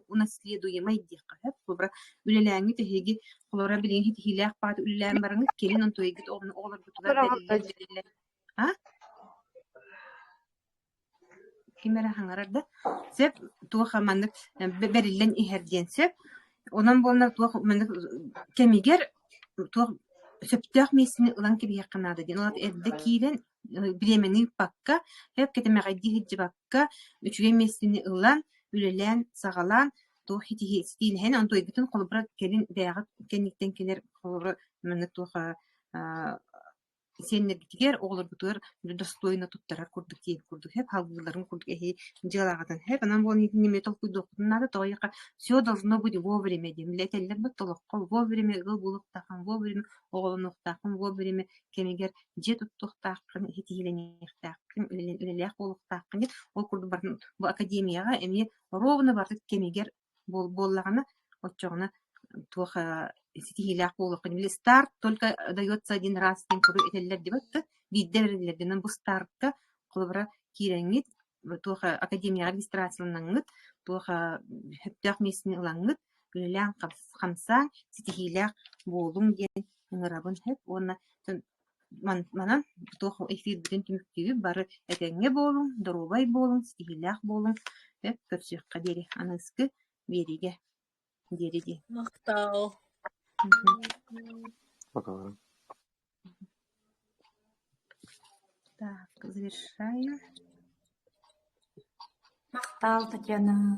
унаследуемай диэххэ сөп. Холобура үлэлээҥҥит эһиги холобура билигин ситиһиилээх баҕайы үлэлээн бараҥҥыт кэлин онтуойгут оҕолоргутугар бэриллэр бэриллэр А? Ким эрэ хаҥарар да сөп туох маннык бэриллэн иһэр диэн сөп. Онон буолла туох маннык кэмигэр туох сөптөөх миэстэни ылан кэбиһиэххэ наада диэн. Ол эрдэ киирэн бириэмэни ыыппакка, сөп кэтэмэҕэйдии сылдьыбакка үчүгэй миэстэни ылан, үлэлээн, саҕалаан туох ситиилэһэн онтуойгутун холобура кэлин бэйэҕит кэнниттэн кэлэр холобура маннык туох Сиэннэрбитигэр, оҕолорбутугар достойно туттарар курдук диэбит курдук сөп, халгыылларын курдук эһи дьыалаҕытын сөп. Онон буолан итини эмиэ толкуйдуохпутун наада. Тоҕо диэххэ всё должно быть вовремя диэн. Били этэллэр бу олоххо вовремя ыал буолуохтааххын, вовремя оҕолонуохтааххын, вовремя кэмигэр дьиэ туттуохтааххын, ситиһиилэниэхтээххин, үлэлээх буолуохтааххын диэн. Ол курдук барытын бу академияҕа эмиэ ровно барыта кэмигэр буоллаҕына, оччоҕуна туох ситиһиилээх буолуоххун били старт только дается один раз диэн курдук этэллэр диэбэт да биирдэ бэриллэр диэн бу стартка холобура киирэҥҥит туох академияҕа регистрацияланаҥҥыт туох сөптөөх миэстэни ылаҥҥыт үлэлээн хамсаан ситиһиилээх буолуҥ диэн ыҥырабын сөп уонна Манан туох эфирбитин түмүктүүбүт бары этэҥҥэ буолуҥ, доруобай буолуҥ, ситиһиилээх буолуҥ. Сөп, көрсүөххэ диэри аныгыскы биэриигэ диэри дии. Махтал. Пока. Так, завершаю. Махтал, Татьяна.